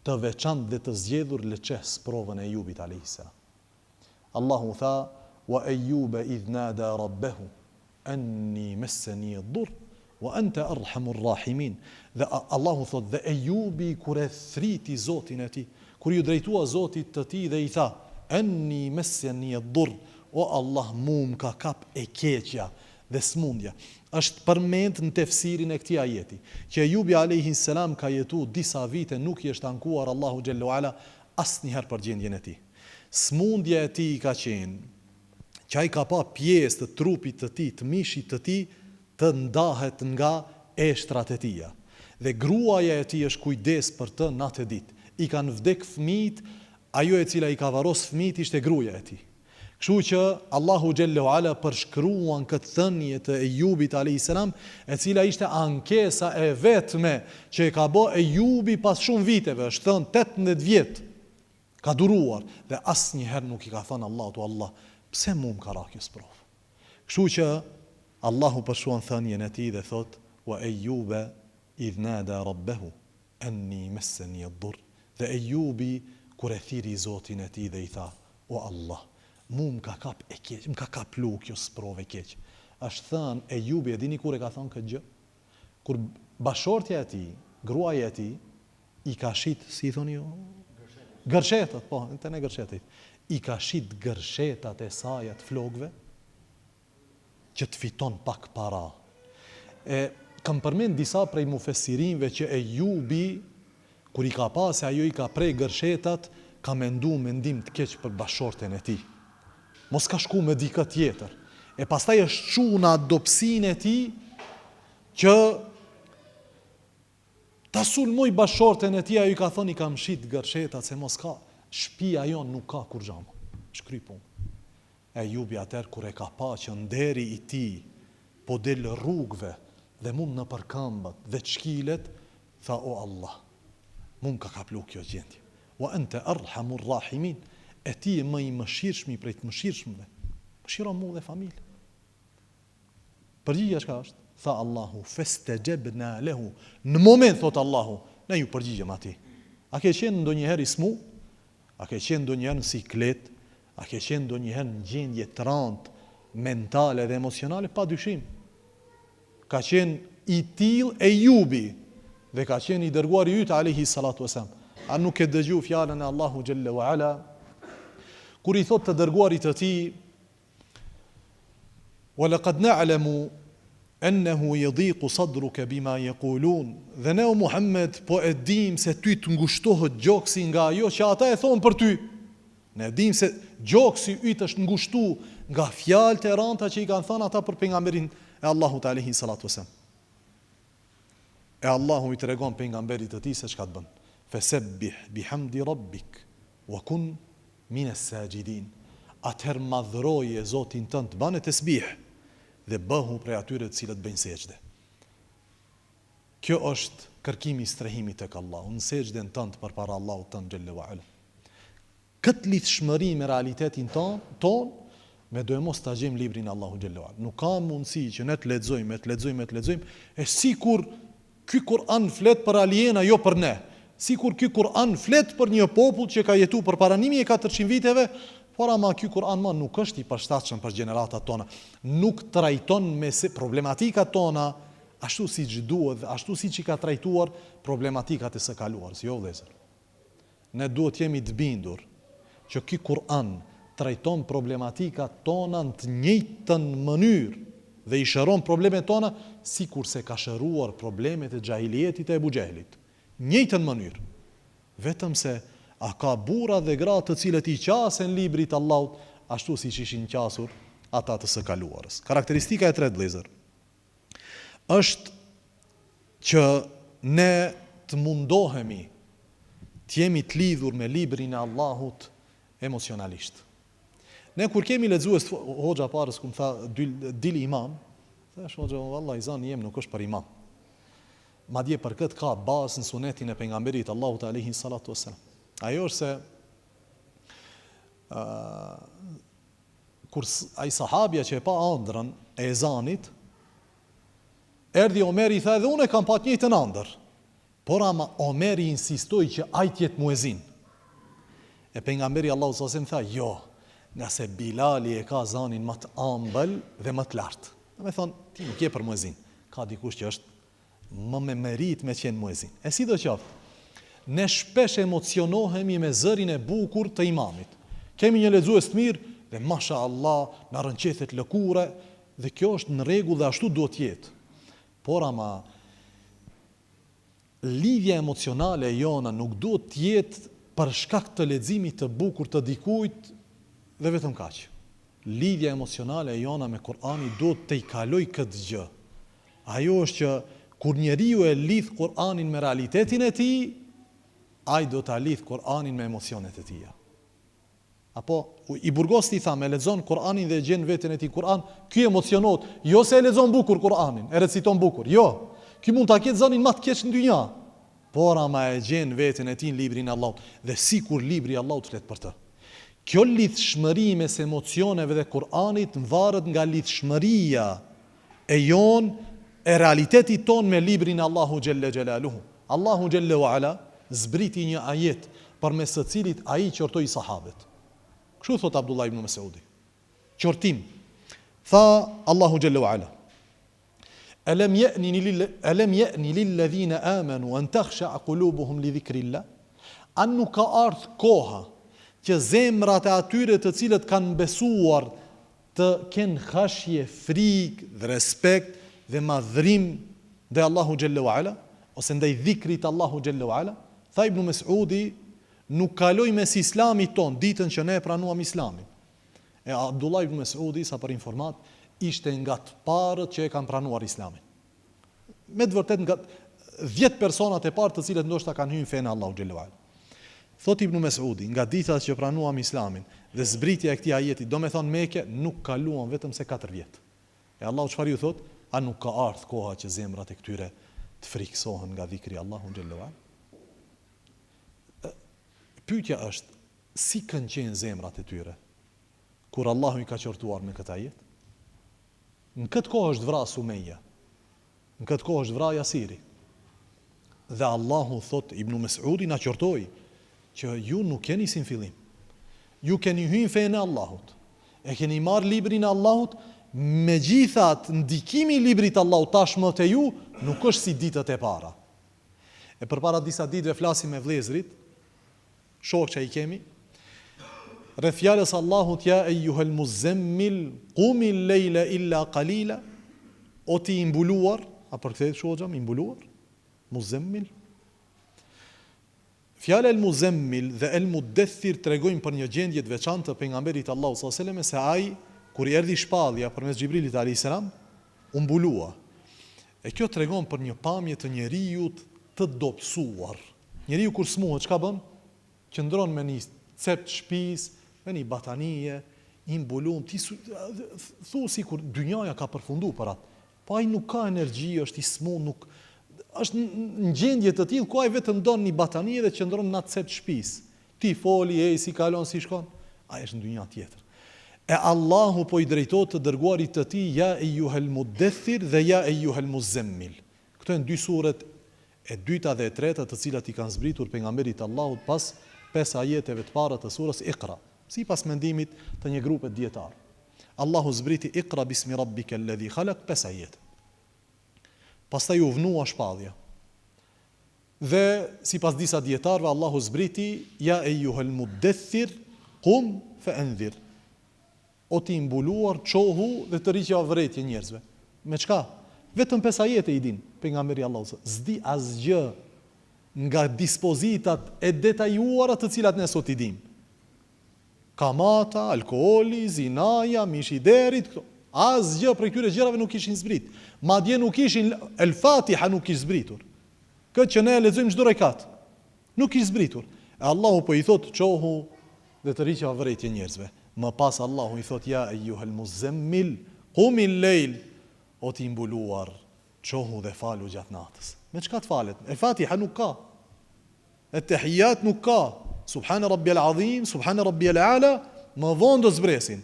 të veçantë dhe të zgjedhur le të sheh sprovën e Ejubit alejhi selam. Allahu tha, Wa Ejube idh nada rabbehu, anni messeni ad-durr. Wa ente erhamur rahimin. Dhe Allahu thotë, dhe Ejubi kur e thriti Zotin e tij, kur iu drejtua Zotit të tij dhe i tha, Enni messeni ed-durr, o Allah mu më ka kap e keqja dhe smundja. Është përmend në tefsirin e këtij ajeti, që Ejubi alejhi selam ka jetu disa vite nuk i është ankuar Allahu xhelle ue ala asnjëherë për gjendjen e tij. Smundja e tij ka qenë që ai ka pa pjesë të trupit të tij, të mishit të tij, të ndahet nga eshtrat e tija. Dhe gruaja e tij është kujdes për të natë e ditë. I kanë vdek fëmijët, ajo e cila i ka varros fëmijët ishte gruaja e tij. Kështu që Allahu xhelle ue ala përshkruan këtë thënie të Ejubit alejhi selam, e cila ishte ankesa e vetme që e ka bo Ejubi pas shumë viteve, është thënë 18 vjet ka duruar dhe asnjëherë nuk i ka thënë Allahut o Allah, pse mu më ka ra kjo sprovë? Kështu që Allahu përshkruan thënien e tij dhe thotë, Wa Eyyube idh nada Rabbehu enni messeni ed-durr, dhe Ejubi kur e thirri Zotin e tij dhe i tha, O Allah, mu më ka kap e keq, më ka kaplu kjo sprovë e keq. Është thënë Ejubi, e dini kur e ka thënë këtë gjë? Kur bashortja e tij, gruaja e tij, i ka shit, si i thoni ju? Gërshetat, po, te ne gërshetat. I ka shit gërshetat e saja të flokëve që të fiton pak para. E kam përmend disa prej mufesirinëve që Ejubi kur i ka pa se ajo i ka pre gërshetat, ka mendu mendim të keq për bashorten e tij. Mos ka shku me dikë tjetër. E pastaj është çu në atë dobësinë e tij që Ta sulmoj bashorten e tij ajo i ka thënë i kam shit gërshetat se mos ka shpia jonë nuk ka kurgja mo është kry punë Ejubi atëherë kur e ka pa që nderi i tij po del rrugëve dhe mund nëpërkëmbet dhe të shkilet tha o Allah mu më ka kaplu kjo gjendje wa ente erhamur rahimin e ti je më i mëshirshmi prej të mëshirshmëve mëshiro mu dhe familjen Përgjigja çka është? Tha Allahu, festexhebna lehu. Në moment thot Allahu, ne ju përgjigjëm atij. A ke qenë ndonjëherë i smu? A ke qenë ndonjëherë në siklet? A ke qenë ndonjëherë në gjendje të rëndë mentale dhe emocionale? Pa dyshim. Ka qenë i tillë Ejubi dhe ka qenë i dërguari yt alejhi salatu wasalam. A nuk e dëgju fjalën e Allahu xhelle wa ala kur i thot të dërguarit të tij Wa laqad na'lamu annahu yadhiqu sadruka bima yaqulun. Dhe ne o Muhammed po e dimë se ty të ngushtohet gjoksi nga ajo që ata e thonë për ty. Ne e dimë se gjoksi yt është ngushtu nga fjalët e rënda që i kanë thënë ata për pejgamberin e Allahut alejhi salatu wasalam. E Allahu i tregon pejgamberit të tij se çka të bën. Fesebbih bihamdi rabbik wa kun Mine saxhidin, atëherë madhëroje Zotin tënd, bane tesbih dhe bëhu prej atyre të cilët bëjnë sexhde. Kjo është kërkimi i strehimit tek Allahu, në sexhden tënd përpara Allahut tënd xhelle wa ala. Këtë lidhshmëri me realitetin tonë, tonë, medoemos ta gjejmë librin e Allahut xhelle wa ala. Nuk ka mundësi që ne të lexojmë, e të lexojmë, e të lexojmë, e sikur Ky Kur'an flet për aliena jo për ne. Sikur ky Kur'an flet për një popull që ka jetu përpara 1400 viteve, por ama ky Kur'an ma nuk është i përshtatshëm për gjeneratat tona. Nuk trajton me se problematikat tona ashtu siç duhet dhe ashtu siç i ka trajtuar problematikat e së kaluarës. Jo vëllezër. Ne duhet të jemi të bindur që ky Kur'an trajton problematikat tona në të njëjtën mënyrë dhe i shëron problemet tona sikurse ka shëruar problemet e xhahilijetit të Ebu Xhehlit. Njëjtën mënyrë. Vetëm se a ka burra dhe gra të cilët i qasen librit të Allahut ashtu siç ishin qasur ata të së kaluarës. Karakteristika e tretë vëllezër është që ne të mundohemi të jemi të lidhur me librin e Allahut emocionalisht. Ne kur kemi lexues hoxha parës kur më tha dil imam, thash hoxha vallahi zani jem nuk është për imam. Madje për këtë ka bazë në sunetin e pejgamberit Allahut alaihi salatu wasalam. Ajo është se ë kur ai sahabja që e pa andrrën e ezanit, erdhi Omeri i tha edhe unë e kam pa të njëjtën andërr. Por ama Omeri insistoi që ai të jetë muezin. E pejgamberi Allahut sallallahu alaihi wasallam tha, jo, ngase Bilali e ka zanin më të ambël dhe më të lartë. Domethonë, ti nuk je për muezin. Ka dikush që është më me meritë me qenë muezin. E sido qoftë, ne shpesh emocionohemi me zërin e bukur të imamit. Kemi një lexues të mirë dhe masha Allah na rrënqethet lëkura dhe kjo është në rregull dhe ashtu duhet të jetë. Por ama lidhja emocionale e jona nuk duhet të jetë për shkak të leximit të bukur të dikujt dhe vetëm kaq. Lidhja emocionale e jona me Kur'anin duhet të tejkalojë këtë gjë. Ajo është që kur njeriu e lidh Kur'anin me realitetin e tij, ai do ta lidh Kur'anin me emocionet e tija. Apo, i burgosti i thamë, e lexon Kur'anin dhe e gjen veten e tij n'Kur'an, ky emocionohet, jo se e lexon bukur Kur'anin, e reciton bukur, jo. Ky mund ta ketë zënin ma të keq në dynja, por ama e gjen veten e tij në librin e Allahut dhe sikur libri i Allahut flet për të. Kjo lidhshmëri mes emocioneve dhe Kur'anit varet nga lidhshmëria e jonë, e realitetit tonë me librin e Allahu xhelle xhelaluhu. Allahu xhelle ue ala zbriti një ajet përmes së cilit ai qortoi sahabet. Kështu thotë Abdullah ibn Mesudi. Qortim. Tha Allahu xhelle ue ala: Elem je'ni lil elem je'ni lil-ledhine amenu en takhsha'a kulubuhum li dhikrillah? A nuk ka ardhë koha që zemrat e atyre të cilët kanë besuar të kenë khashje, frikë dhe respekt dhe madhrim ndaj Allahu xhelle ue ala, ose ndaj dhikrit të Allahu xhelle ue ala, tha Ibn Mes'udi, nuk kaloi mes Islamit tonë ditën që ne e pranuam Islamin. E Abdullah ibn Mes'udi, sa për informatë, ishte nga të parët që e kanë pranuar Islamin. Me të vërtetë nga 10 personat e parë të cilët ndoshta kanë hyrë në fenë e Allahut xhelle ue ala. Thotë Ibn Mes'udi, nga dita që pranuam Islamin dhe zbritja e këtij ajeti, domethënë Mekë, nuk kaluan vetëm se 4 vjet. E Allahu çfarë ju thotë? A nuk ka ardhur koha që zemrat e këtyre të frikësohen nga dhikri i Allahut xhelle ue ala? Pyetja është, si kanë qenë zemrat e tyre kur Allahu i ka qortuar me këtë ajet? Në këtë kohë është vra Sumeja. Në këtë kohë është vra Jasiri. Dhe Allahu thot Ibn Mes'udi na qortoi që ju nuk jeni si në fillim. Ju keni hy në fenë e Allahut. E keni marrë librin e Allahut, megjithatë ndikimi i librit të Allahut tashmë te ju nuk është si ditët e para. E përpara disa ditëve flasim me vëllezërit, Shokë që i kemi, rreth fjalës Allahut ja ejuhel muzzemmil qumil lejle illa qalila, o ti i mbuluar, a përkthehet kështu hoxha, i mbuluar? Muzzemmil. Fjala el muzzemmil dhe el muddethir tregojnë për një gjendje të veçantë të pejgamberit të Allahut sallallahu alejhi ve sellem se ai kur i erdhi shpallja përmes Xhibrilit alejhi selam u mbulua. E kjo tregon për një pamje të njeriut të dobësuar. Njeriu kur smuhet çka bën? Qëndron me një cep të shpisë, me një batanije, i mbulum, ti thu sikur dynjaja ka përfundu për atë. Po ai nuk ka energji, është i smu, nuk është në gjendje të tillë ku ai vetëm don një batanije dhe qëndron në atë cep të shpisë. Ti foli, ej, si kalon, si shkon, ai është në dynja tjetër. E Allahu po i drejtohet të dërguarit të tij, ja ejuhel muddethir dhe ja ejuhel muzzemmil. Këto janë dy suret e dyta dhe e treta të cilat i kanë zbritur pejgamberit të Allahut pas pesë ajeteve të para të surës Iqra, sipas mendimit të një grupe dijetarë. Allahu zbriti Iqra bismi rabbike alladhi khalaq pesë ajete. Pastaj u vnua shpallja. Dhe sipas disa dijetarëve Allahu zbriti ja ejuhel muddethir qum fe endhir. O ti i mbuluar, çohu dhe tërhiqjau vërejtje njerëzve. Me çka? Vetëm pesë ajete i din Pejgamberi i Allahut, s'di asgjë nga dispozitat e detajuara të cilat ne sot i dimë. Kamata, alkooli, zinaja, mishi i derrit, këto. Asgjë prej këtyre gjërave nuk ishin zbrit. Madje nuk ishin El Fatiha nuk ish zbritur. Këtë që ne e lexojmë çdo rekat. Nuk ish zbritur. E Allahu po i thotë çohu dhe tërhiqjau vërejtje njerëzve. Më pas Allahu i thotë ja ejuhel muzzemmil qumil lejl o ti i mbuluar çohu dhe falu gjatë natës. Me çka të falet? El Fatiha nuk ka. Et-Tehijat nuk ka. Subhane Rabbijel Adhim, Subhane Rabbijel A'la, më vonë do zbresin.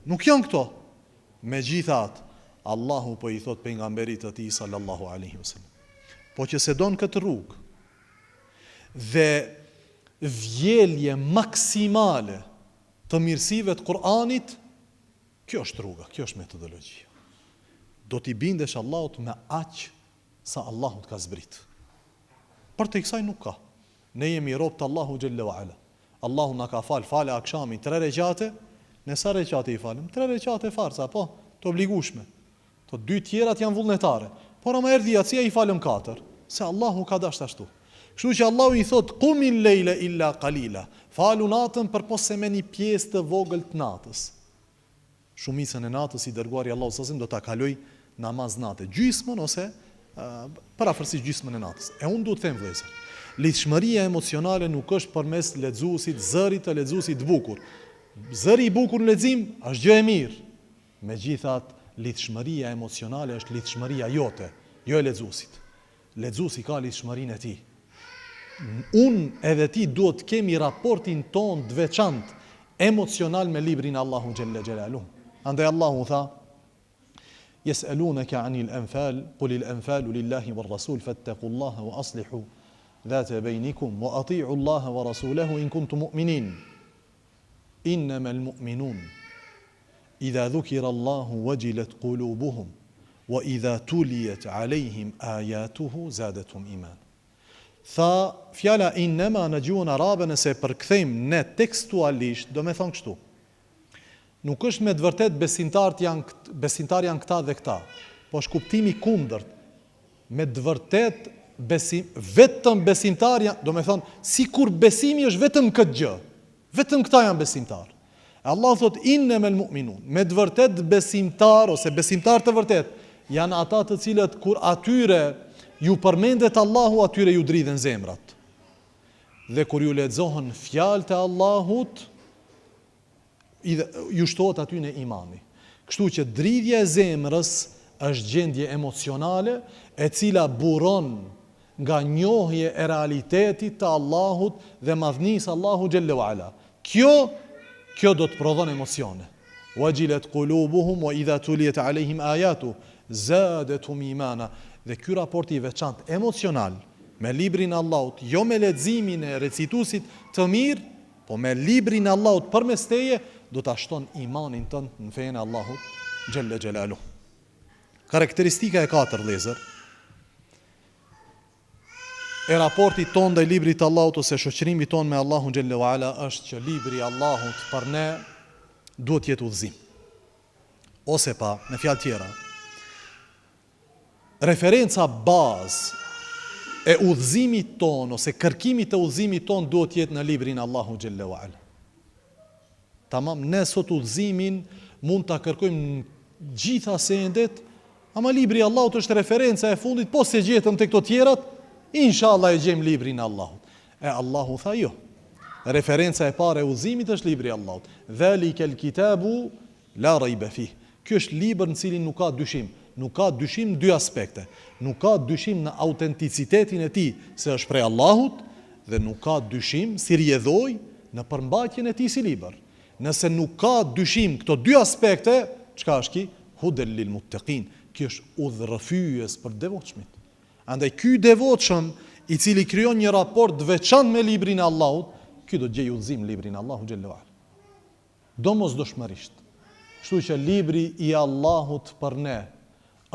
Nuk janë këto. Megjithatë, Allahu po i thotë pejgamberit të tij sallallahu alejhi ve sellem, Po që se don këtë rrugë dhe vjelje maksimale të mirësive të Kur'anit, kjo është rruga, kjo është metodologjia. Do t'i bindesh Allahut me aq sa Allahu të ka zbrit. Përtej kësaj nuk ka. Ne jemi rob të Allahu xhelle ue ala. Allahu na ka fal fale akshamin tre reqate, ne sa reqate i falim? Tre reqate farza, po, të obligueshme. Të dy tjerat janë vullnetare. Por ama erdhi jacia i falëm katër, se Allahu ka dashtë ashtu. Kështu që Allahu i thotë qumil lejle illa qalila, falu natën përpos se me një pjesë të vogël të natës. Shumicën e natës i dërguari i Allahut sallallahu alejhi ve sellem do ta kalojë namaz nate, gjysmën ose përafërsisht gjysmën e natës. E unë du të them vëllezër, lidhshmëria emocionale nuk është përmes lexuesit, zërit të lexuesit të bukur. Zëri i bukur në lexim është gjë e mirë. Megjithatë, lidhshmëria emocionale është lidhshmëria jote, jo e lexuesit. Lexuesi ka lidhshmërinë e tij. Unë edhe ti duhet të kemi raportin tonë të veçantë emocional me librin e Allahut xhelle xhelaluhu. Andaj Allahu tha: Yes'alunaka 'anil anfal, qul al anfalu lillahi war rasul fattaqullaha wa aslihu dhata bainikum wa ati'u Allaha wa rasulahu in kuntum mu'minin. Innama al mu'minun Idha dhukira Allahu wajilat qulubuhum wa idha tuliyat alejhim ayatuhu zadethum imana. Tha, fjala innema në gjuhën arabe nëse e përkthejmë ne tekstualisht do me thonë kështu, Nuk është me të vërtetë besimtarët janë besimtarë janë këta dhe këta, po është kuptimi i kundërt, me të vërtetë besim vetëm besimtarë janë, do me thonë sikur besimi është vetëm këtë gjë, vetëm këta janë besimtarë. E Allahu thotë innemel mu'minun, me të vërtetë besimtarë ose besimtarë të vërtetë janë ata të cilët kur atyre ju përmendet Allahu, atyre ju dridhen zemrat. Dhe kur ju lexohen fjalët e Allahut, ju shtohet atyne imani. Kështu që dridhja e zemrës është gjendje emocionale e cila buron nga njohje e realitetit të Allahut dhe madhnisë Allahu xhelle ue ala. Kjo kjo do të prodhon emocione. Wajilat qulubuhum wa idha tuliyat alejhim ayatu zadethum imana. Dhe ky raport i veçantë emocional me librin e Allahut, jo me leximin e recituesit të mirë, Po me librin e Allahut përmes teje do ta shton imanin tënd në fenë e Allahut xhelle xhelaluhu. Karakteristika e katërt vëllezër e raportit tonë ndaj librit të Allahut ose shoqërimit tonë me Allahun xhelle ue ala është që libri i Allahut për ne duhet të jetë udhëzim. Ose pa, me fjalë tjera, Referenca bazë e udhëzimit tonë ose kërkimit të udhëzimit tonë duhet të jetë në librin e Allahut xhelle ue ala. Tamam, ne sot udhëzimin mund ta kërkojmë në gjitha sendet, ama libri i Allahut është referenca e fundit, po s'e gjetëm te këto tjerat, inshallah e gjejmë librin e Allahut. E Allahu tha jo. Referenca e parë e udhëzimit është libri i Allahut. Dhalikel kitabu La rejbe fih. Ky është libër në cilin nuk ka dyshim. Nuk ka dyshim në dy aspekte. Nuk ka dyshim në autenticitetin e tij se është prej Allahut dhe nuk ka dyshim si rrjedhojë në përmbajtjen e tij si libër. Nëse nuk ka dyshim këto dy aspekte, çka është ky? Hudel lil muttekin. Ky është udhërrëfyes për të devotshmit. Andaj ky i devotshëm i cili krijon një raport të veçantë me librin e Allahut, ky do të gjejë udhëzim në librin e Allahut xhelle ue ala. Domosdoshmërisht. Kështu që libri i Allahut për ne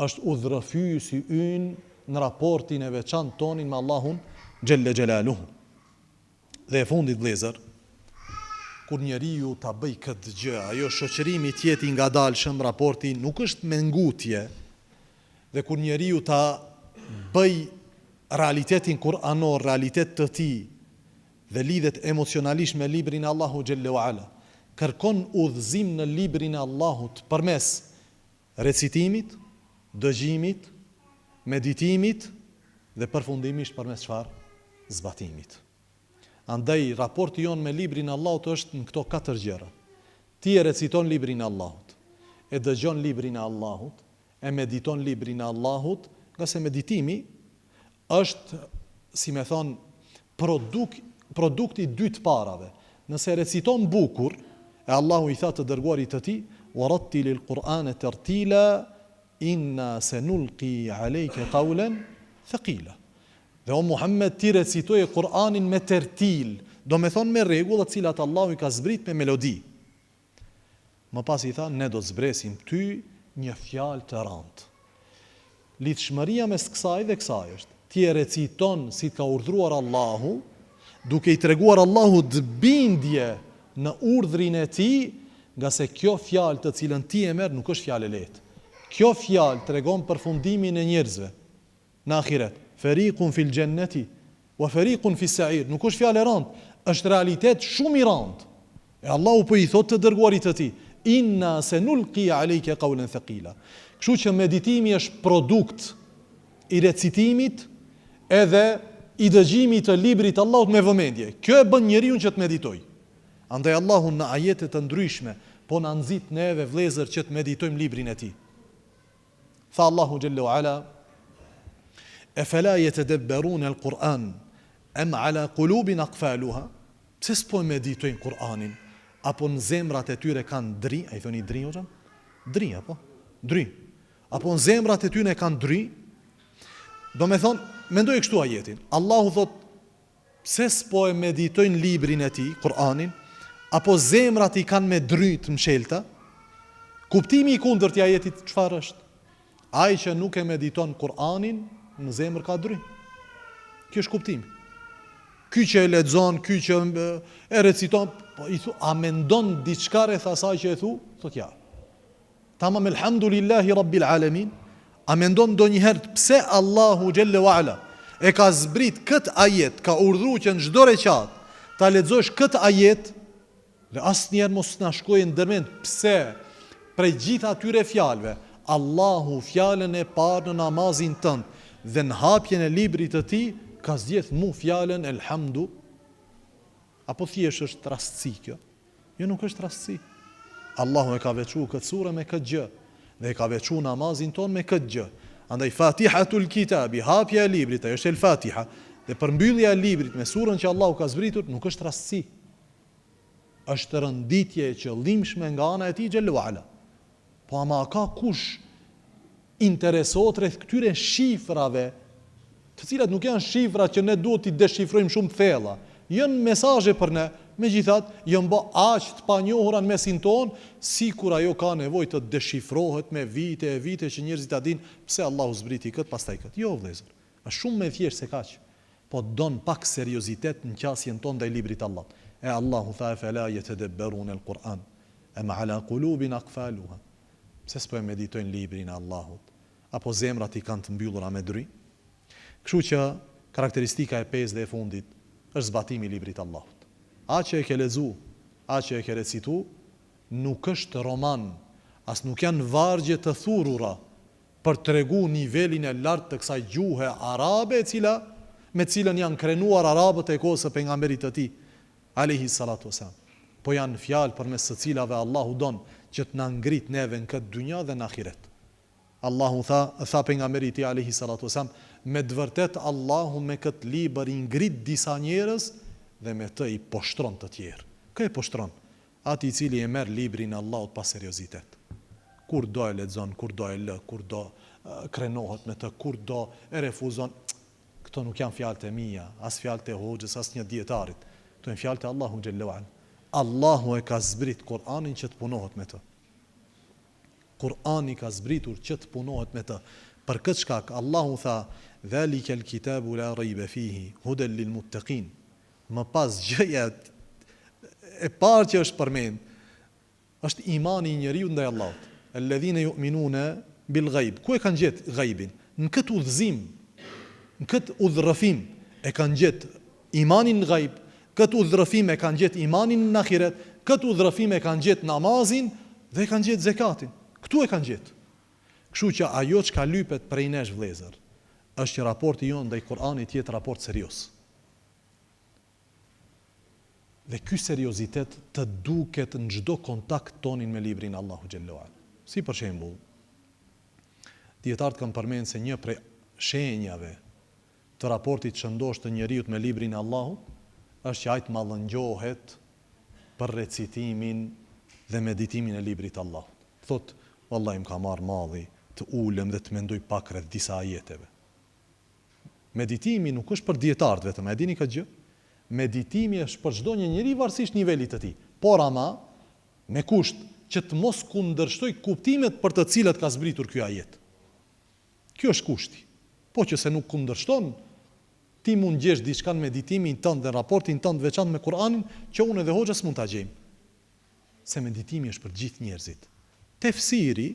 është udhërrëfyesi ynë në raportin e veçantë tonin me Allahun xhelle xhelaluhu. Dhe e fundit vëllezër, kur njeriu ta bëjë këtë gjë, ajo shoqërimi të jetë i ngadalshëm, raporti nuk është me ngutje, dhe kur njeriu ta bëjë realitetin kuranor, realitet të tij, dhe lidhet emocionalisht me librin e Allahut xhelle ue ala, kërkon udhëzim në librin e Allahut përmes recitimit, dëgjimit, meditimit dhe përfundimisht përmes çfarë? Zbatimit. Andaj raporti jonë me librin e Allahut është në këto katër gjëra. Ti e reciton librin e Allahut, e dëgjon librin e Allahut, e mediton librin e Allahut, ngase meditimi është, si me thonë, produk, produkt i dy të parave. Nëse reciton bukur, e Allahu i tha të dërguarit të tij, "Wa rattilil Qur'ane tertila, inna senulki alejke kaulen thekila." Dhe o Muhammed ti recitoje Kur'anin me tertil, do me thonë me rregulla të cilat Allahu i ka zbrit me melodi. Më pas i tha, ne do të zbresim ty një fjalë të rëndë. Lidhshmëria mes kësaj dhe kësaj është, ti e reciton si të ka urdhëruar Allahu, duke i treguar Allahut bindje në urdhrin e Tij, ngase kjo fjalë të cilën ti e merr nuk është fjalë e lehtë. Kjo fjalë tregon përfundimin e njerëzve në ahiret, Ferikun fil xhenneti wa ferikun fis sa'ir, nuk është fjalë e rëndë, është realitet shumë i rëndë. E Allahu po i thotë të dërguarit të Tij, Inna senulki alejke kaulen thekila. Kështu që meditimi është produkt i recitimit edhe i dëgjimit të librit të Allahut me vëmendje. Kjo e bën njeriun që të meditojë. Andaj Allahu në ajete të ndryshme po na nxit neve vëllezër që të meditojmë librin e Tij. Tha Allahu xhelle ue ala, Efela jetedebberune el-Kur'an em ala kulubin akfaluha? Pse s'po e meditojnë Kur'anin? Apo në zemrat e tyre kanë dri, a i thoni dri hoxha? Dri apo? Dry. Apo në zemrat e tyre kanë dry? Domethonë, mendoje kështu ajetin. Allahu thot, pse s'po e meditojnë librin e tij, Kur'anin, apo zemrat i kanë me dry të mshelta? Kuptimi i kundërt i ajetit çfarë është? Ai që nuk e mediton Kur'anin, në zemër ka dry. Ky është kuptimi. Ky që e lexon, ky që e reciton, po i thu, a mendon diçka rreth asaj që e thu? Thot ja. Tamam elhamdulillahi rabbil alamin. A mendon ndonjëherë pse Allahu xhelle ue ala e ka zbrit kët ajet, ka urdhëruar që në çdo reqat ta lexosh kët ajet Dhe asnjëherë mos na shkojë ndërmend pse prej gjithë atyre fjalëve, Allahu fjalën e parë në namazin tënd dhe në hapjen e librit të tij ka zgjedh mu fjalën Elhamdu? Apo thjesht është rastësi kjo? Jo nuk është rastësi. Allahu e ka veçu këtë sure me këtë gjë dhe e ka veçu namazin tonë me këtë gjë. Andaj Fatihatul Kitabi, hapja e librit, ajo është El Fatiha, dhe përmbyllja e librit me surën që Allahu ka zbritur nuk është rastësi. Është renditje e qëllimshme nga ana e Tij xhelle ue ala. Po ama a ka kush interesohet rreth këtyre shifrave, të cilat nuk janë shifra që ne duhet t'i deshifrojmë shumë të thella. Janë mesazhe për ne, megjithatë janë bë aq të panjohura në mesin tonë, sikur ajo ka nevojë të deshifrohet me vite e vite që njerëzit ta dinë pse Allahu zbriti këtë pastaj këtë. Jo vëllezër, është shumë më e thjeshtë se kaq. Po don pak seriozitet në qasjen tonë ndaj librit të Allahut. E Allahu tha efela jetedebberune el Kur'an em ala kulubin akfaluha. Pse s'po e meditojnë librin e Allahut? Apo zemrat i kanë të mbyllura me dry? Kështu që karakteristika e pestë dhe e fundit është zbatimi i librit të Allahut. A që e ke lexu, a që e ke recitu, nuk është roman, as nuk janë vargje të thurura, për tregu nivelin e lartë të kësaj gjuhe arabe e cila me të cilën janë krenuar arabët e kohës së pejgamberit të tij alejhi salatu ue selam po janë fjalë përmes së cilave Allahu don që të na ngrit neve në këtë dynja dhe në ahiret Allahu tha tha pejgamberi i tij alejhi salatu ue selam me të vërtetë Allahu me këtë libër i ngrit disa njerëz dhe me të i poshtron të tjerë kë e poshtron Atij i cili e merr librin e Allahut pa seriozitet. Kur do e lexon, kur do e lë, kur do krenohet me të, kur do e refuzon. Këto nuk janë fjalët e mia, as fjalët e hoxhës, as një dijetarit. Këto janë fjalët e Allahut xhelle ue ala. Allahu e ka zbrit Kur'anin që të punohet me të. Kur'ani ka zbritur që të punohet me të. Për këtë shkak Allahu tha: "Dhalikel kitabu la rejbe fihi, huden lil muttaqin." Më pas gjëja e parë që është përmend është imani i njeriut ndaj Allahut. Alladhina yu'minuna bil ghaib. Ku e kanë gjet ghaibin? Në këtë udhëzim, në këtë udhërrëfim e kanë gjet imanin në ghaib, këtë udhërrëfim e kanë gjet imanin në ahiret, këtë udhërrëfim e kanë gjet namazin dhe e kanë gjet zekatin. Këtu e kanë gjet. Kështu që ajo çka lypet prej nesh vëllezër, është që raporti jonë ndaj Kur'anit të jetë raport serioz. Dhe ky seriozitet të duket në çdo kontakt tonin me librin e Allahut xhelle ue ala. Si për shembull, dijetarët kanë përmend se një prej shenjave të raportit të shëndoshë të njeriut me librin e Allahut është që ai të mallëngjohet për recitimin dhe meditimin e librit të Allahut. Thotë, Wallahi më ka marrë malli të ulem dhe të mendoj pak rreth disa ajeteve. Meditimi nuk është për dijetarët vetëm, a e dini këtë gjë? Meditimi është për çdo një njeri varësisht nivelit të tij, por ama me kusht që të mos kundërshtojë kuptimet për të cilat ka zbritur ky ajet. Kjo është kushti. Po që se nuk kundërshton, ti mund gjesh diçka në meditimin tënd dhe në raportin tënd të veçantë me Kur'anin, që unë edhe hoxha s'mund ta gjejmë. Se meditimi është për të gjithë njerëzit. Tefsiri,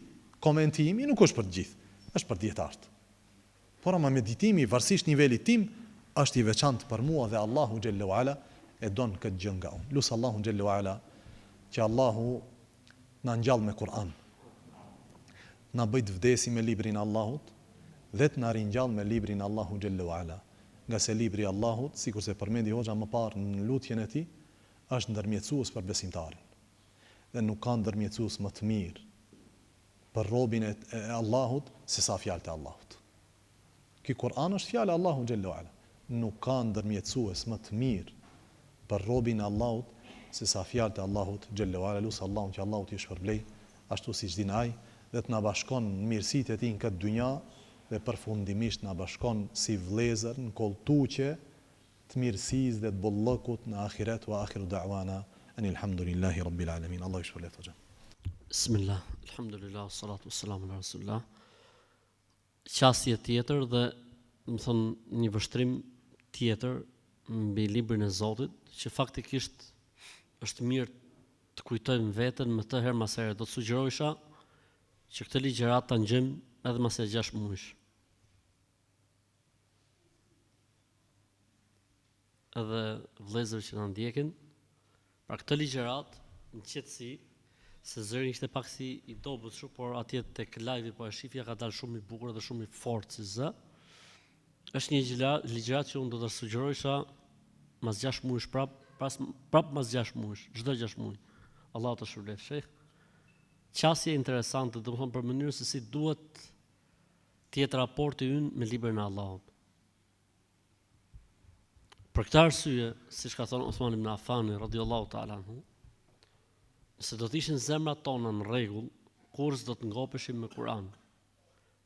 komentimi nuk është për të gjithë, është për dijetarët. Por ama meditimi, varësisht nivelit tim, është i veçantë për mua dhe Allahu xhelle ue ala e don këtë gjë nga unë. Lus Allahun xhelle ue ala që Allahu na ngjall me Kur'an. Na bëj të vdesim me librin e Allahut dhe të na ringjall me librin e Allahut xhelle ue ala. Ngase libri i Allahut, sikurse përmendi hoxha më parë në lutjen e tij, është ndërmjetësues për besimtarin. Dhe nuk ka ndërmjetësues më të mirë për robin e Allahut se sa fjalët e Allahut. Ky Kur'an është fjala e Allahut xhelle ue ala. Nuk ka ndërmjetësues më të mirë për robin e Allahut se sa fjalët e Allahut xhelle ue ala. Lus Allahun që Allahu t'ju shpërblej ashtu siç din Ai dhe të na bashkon në mirësitë e Tij në këtë dynja dhe përfundimisht na bashkon si vëllezër në kolltuqe të mirësisë dhe të bollëkut në ahiret wa akhiru da'wana anil hamdulillahi rabbil alamin Allahu ju shpërbleftë hoxha. Bismillah, alhamdulillah, salatu wassalamu ala rasulillah. Qasje tjetër dhe, domethënë, një vështrim tjetër mbi librin e Zotit, që faktikisht është mirë të kujtojmë veten me të herë mas here. Do të sugjerojsha që këtë ligjëratë ta ngjojmë edhe mas 6 muajsh. Edhe vëllezër që na ndjekin, pra këtë ligjëratë në qetësi, se zëri ishte pak si i dobët kështu, por atje tek live po e shifja ka dalë shumë i bukur dhe shumë i fortë si zë. Është një ligjëratë që unë do ta sugjerojsha mas 6 muajsh prap, pas prap mas 6 muajsh, çdo 6 muaj. Allahu të shpërbleftë shejh. Qasje interesante, domethënë për mënyrën se si duhet të jetë raporti ynë me librin e Allahut. Për këtë arsye, siç ka thënë Uthman ibn Affani radhiyallahu ta'ala anhu, nëse do të ishin zemrat tona në rregull, kurrë s'do të ngopeshim me Kur'an.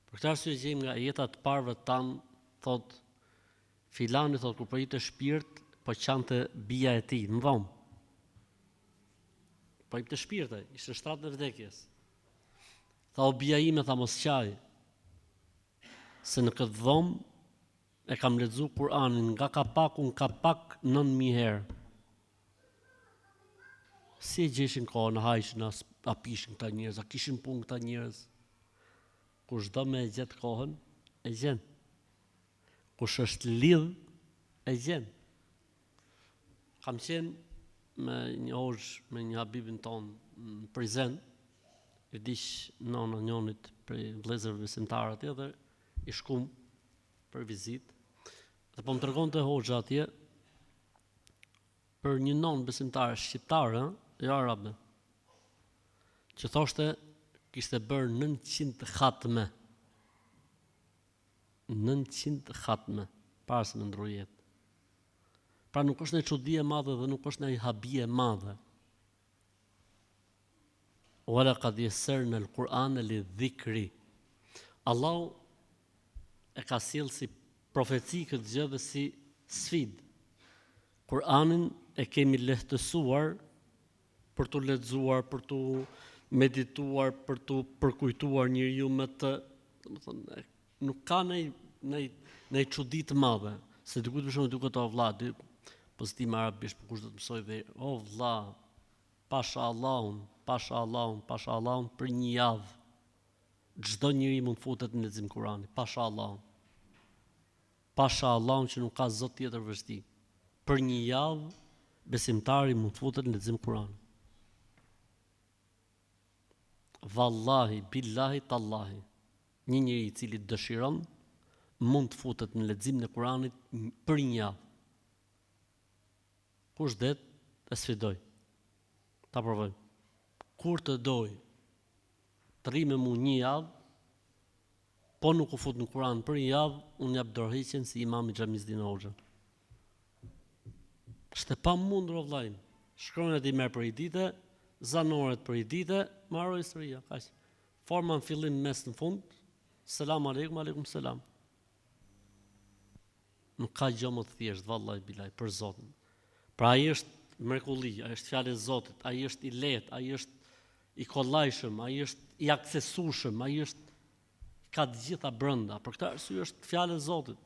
Për këtë arsye gjejmë nga jeta e të parëve tanë, thotë filani thotë kur po jepte shpirt, po qante bija e tij në dhomë. Po jepte shpirt ai, ishte në shtratin e vdekjes. Tha o bija ime, tha mos qaj, se në këtë dhomë e kam lexu Kur'anin nga kapaku në kapak 9000 herë. Si e gjeshin kohën, a hajshin, a, a pishin këta njerëz, a kishin punë këta njerëz? Kush do me e gjetë kohën, e gjen. Kush është lidh, e gjen. Kam qenë me një hoxhë, me një habibin tonë në Prizren, i vdiq nona njonit prej vëllezërve besimtarë atje dhe i shkum për vizitë. Dhe po më tregonte hoxha atje për një nonë besimtare shqiptare, jo arabe, që thoshte kishte bërë 900 khatme. 900 khatme para se me ndrru jetë. Pra nuk është ndonjë çudi e madhe dhe nuk është ndonjë habi e madhe. Wa laqad yassarna al-Qur'ana lidh-dhikri. Allahu e ka sjellë si profeci këtë gjë dhe si sfidë. Kur'anin e kemi lehtësuar për t'u lexuar, për t'u medituar, për t'u përkujtuar njeriu me të, domethënë, nuk ka ndonjë ndonjë ndonjë çudi të madhe, se dikujt për shembull duket o vlla, di, po s'di më arabisht, po kush do të mësoj dhe o vlla, pasha Allahun, pasha Allahun, pasha Allahun për një javë. Çdo njeri mund të futet në lexim Kurani, pasha Allahun. Pasha Allahun që nuk ka zot tjetër veç tij. Për një javë besimtari mund të futet në lexim Kurani. Vallahi, billahi, tallahi. Një njeri i cili dëshiron mund të futet në leximin e Kuranit për një javë. Kush det e sfidoj. Ta provojmë. Kur të doj të rri me mu një javë, Po nuk u fut në Kuran për një javë, unë jap dorëheqjen si imam i xhamisë Dino Hoxha. Është e pamundur o vllai im. Shkronjat i merr për një dite, zanoret për një dite, mbaroi historia, kaq. Forma në fillim, mes në fund, selam aleikum, aleikum selam. Nuk ka gjë më të thjeshtë, vallahi bilahi, për Zotin. Pra ai është mrekulli, ai është fjalë e Zotit, ai është i lehtë, ai është i kollajshëm, ai është i aksesueshëm, ai është. Ka të gjitha brenda. Për këtë arsye është fjalë e Zotit.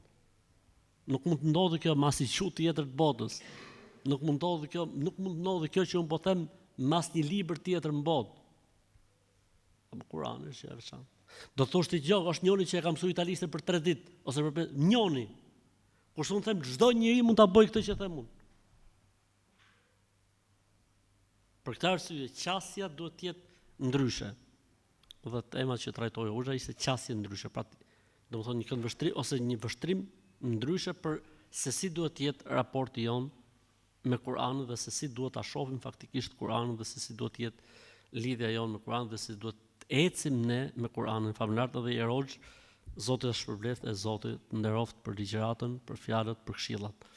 Nuk mund të ndodhë kjo me asnjë gjuhë tjetër të botës. Nuk mund të ndodhë kjo, nuk mund të ndodhë kjo që unë po them me asnjë libër tjetër në botë. Apo Kurani është e veçantë. Do të thosh ti gjë, është njëri që e ka mësuar italishten për 3 ditë ose për 5, njëri. Kurse unë them çdo njeri mund ta bëjë këtë që them unë. Për këtë arsye qasja duhet të jetë ndryshe. Dhe tema që trajtoi hoxha ishte qasje ndryshe, pra domethënë një këndvështrim ose një vështrim ndryshe për se si duhet të jetë raporti jonë me Kur'anin dhe se si duhet ta shohim faktikisht Kur'anin dhe se si duhet të jetë lidhja jonë me Kur'anin dhe se si duhet të ecim ne me Kur'anin. Famëlartë edhe i hoxhë, Zoti të shpërbleftë e Zoti të nderoftë për ligjëratën, për fjalët, për këshillat.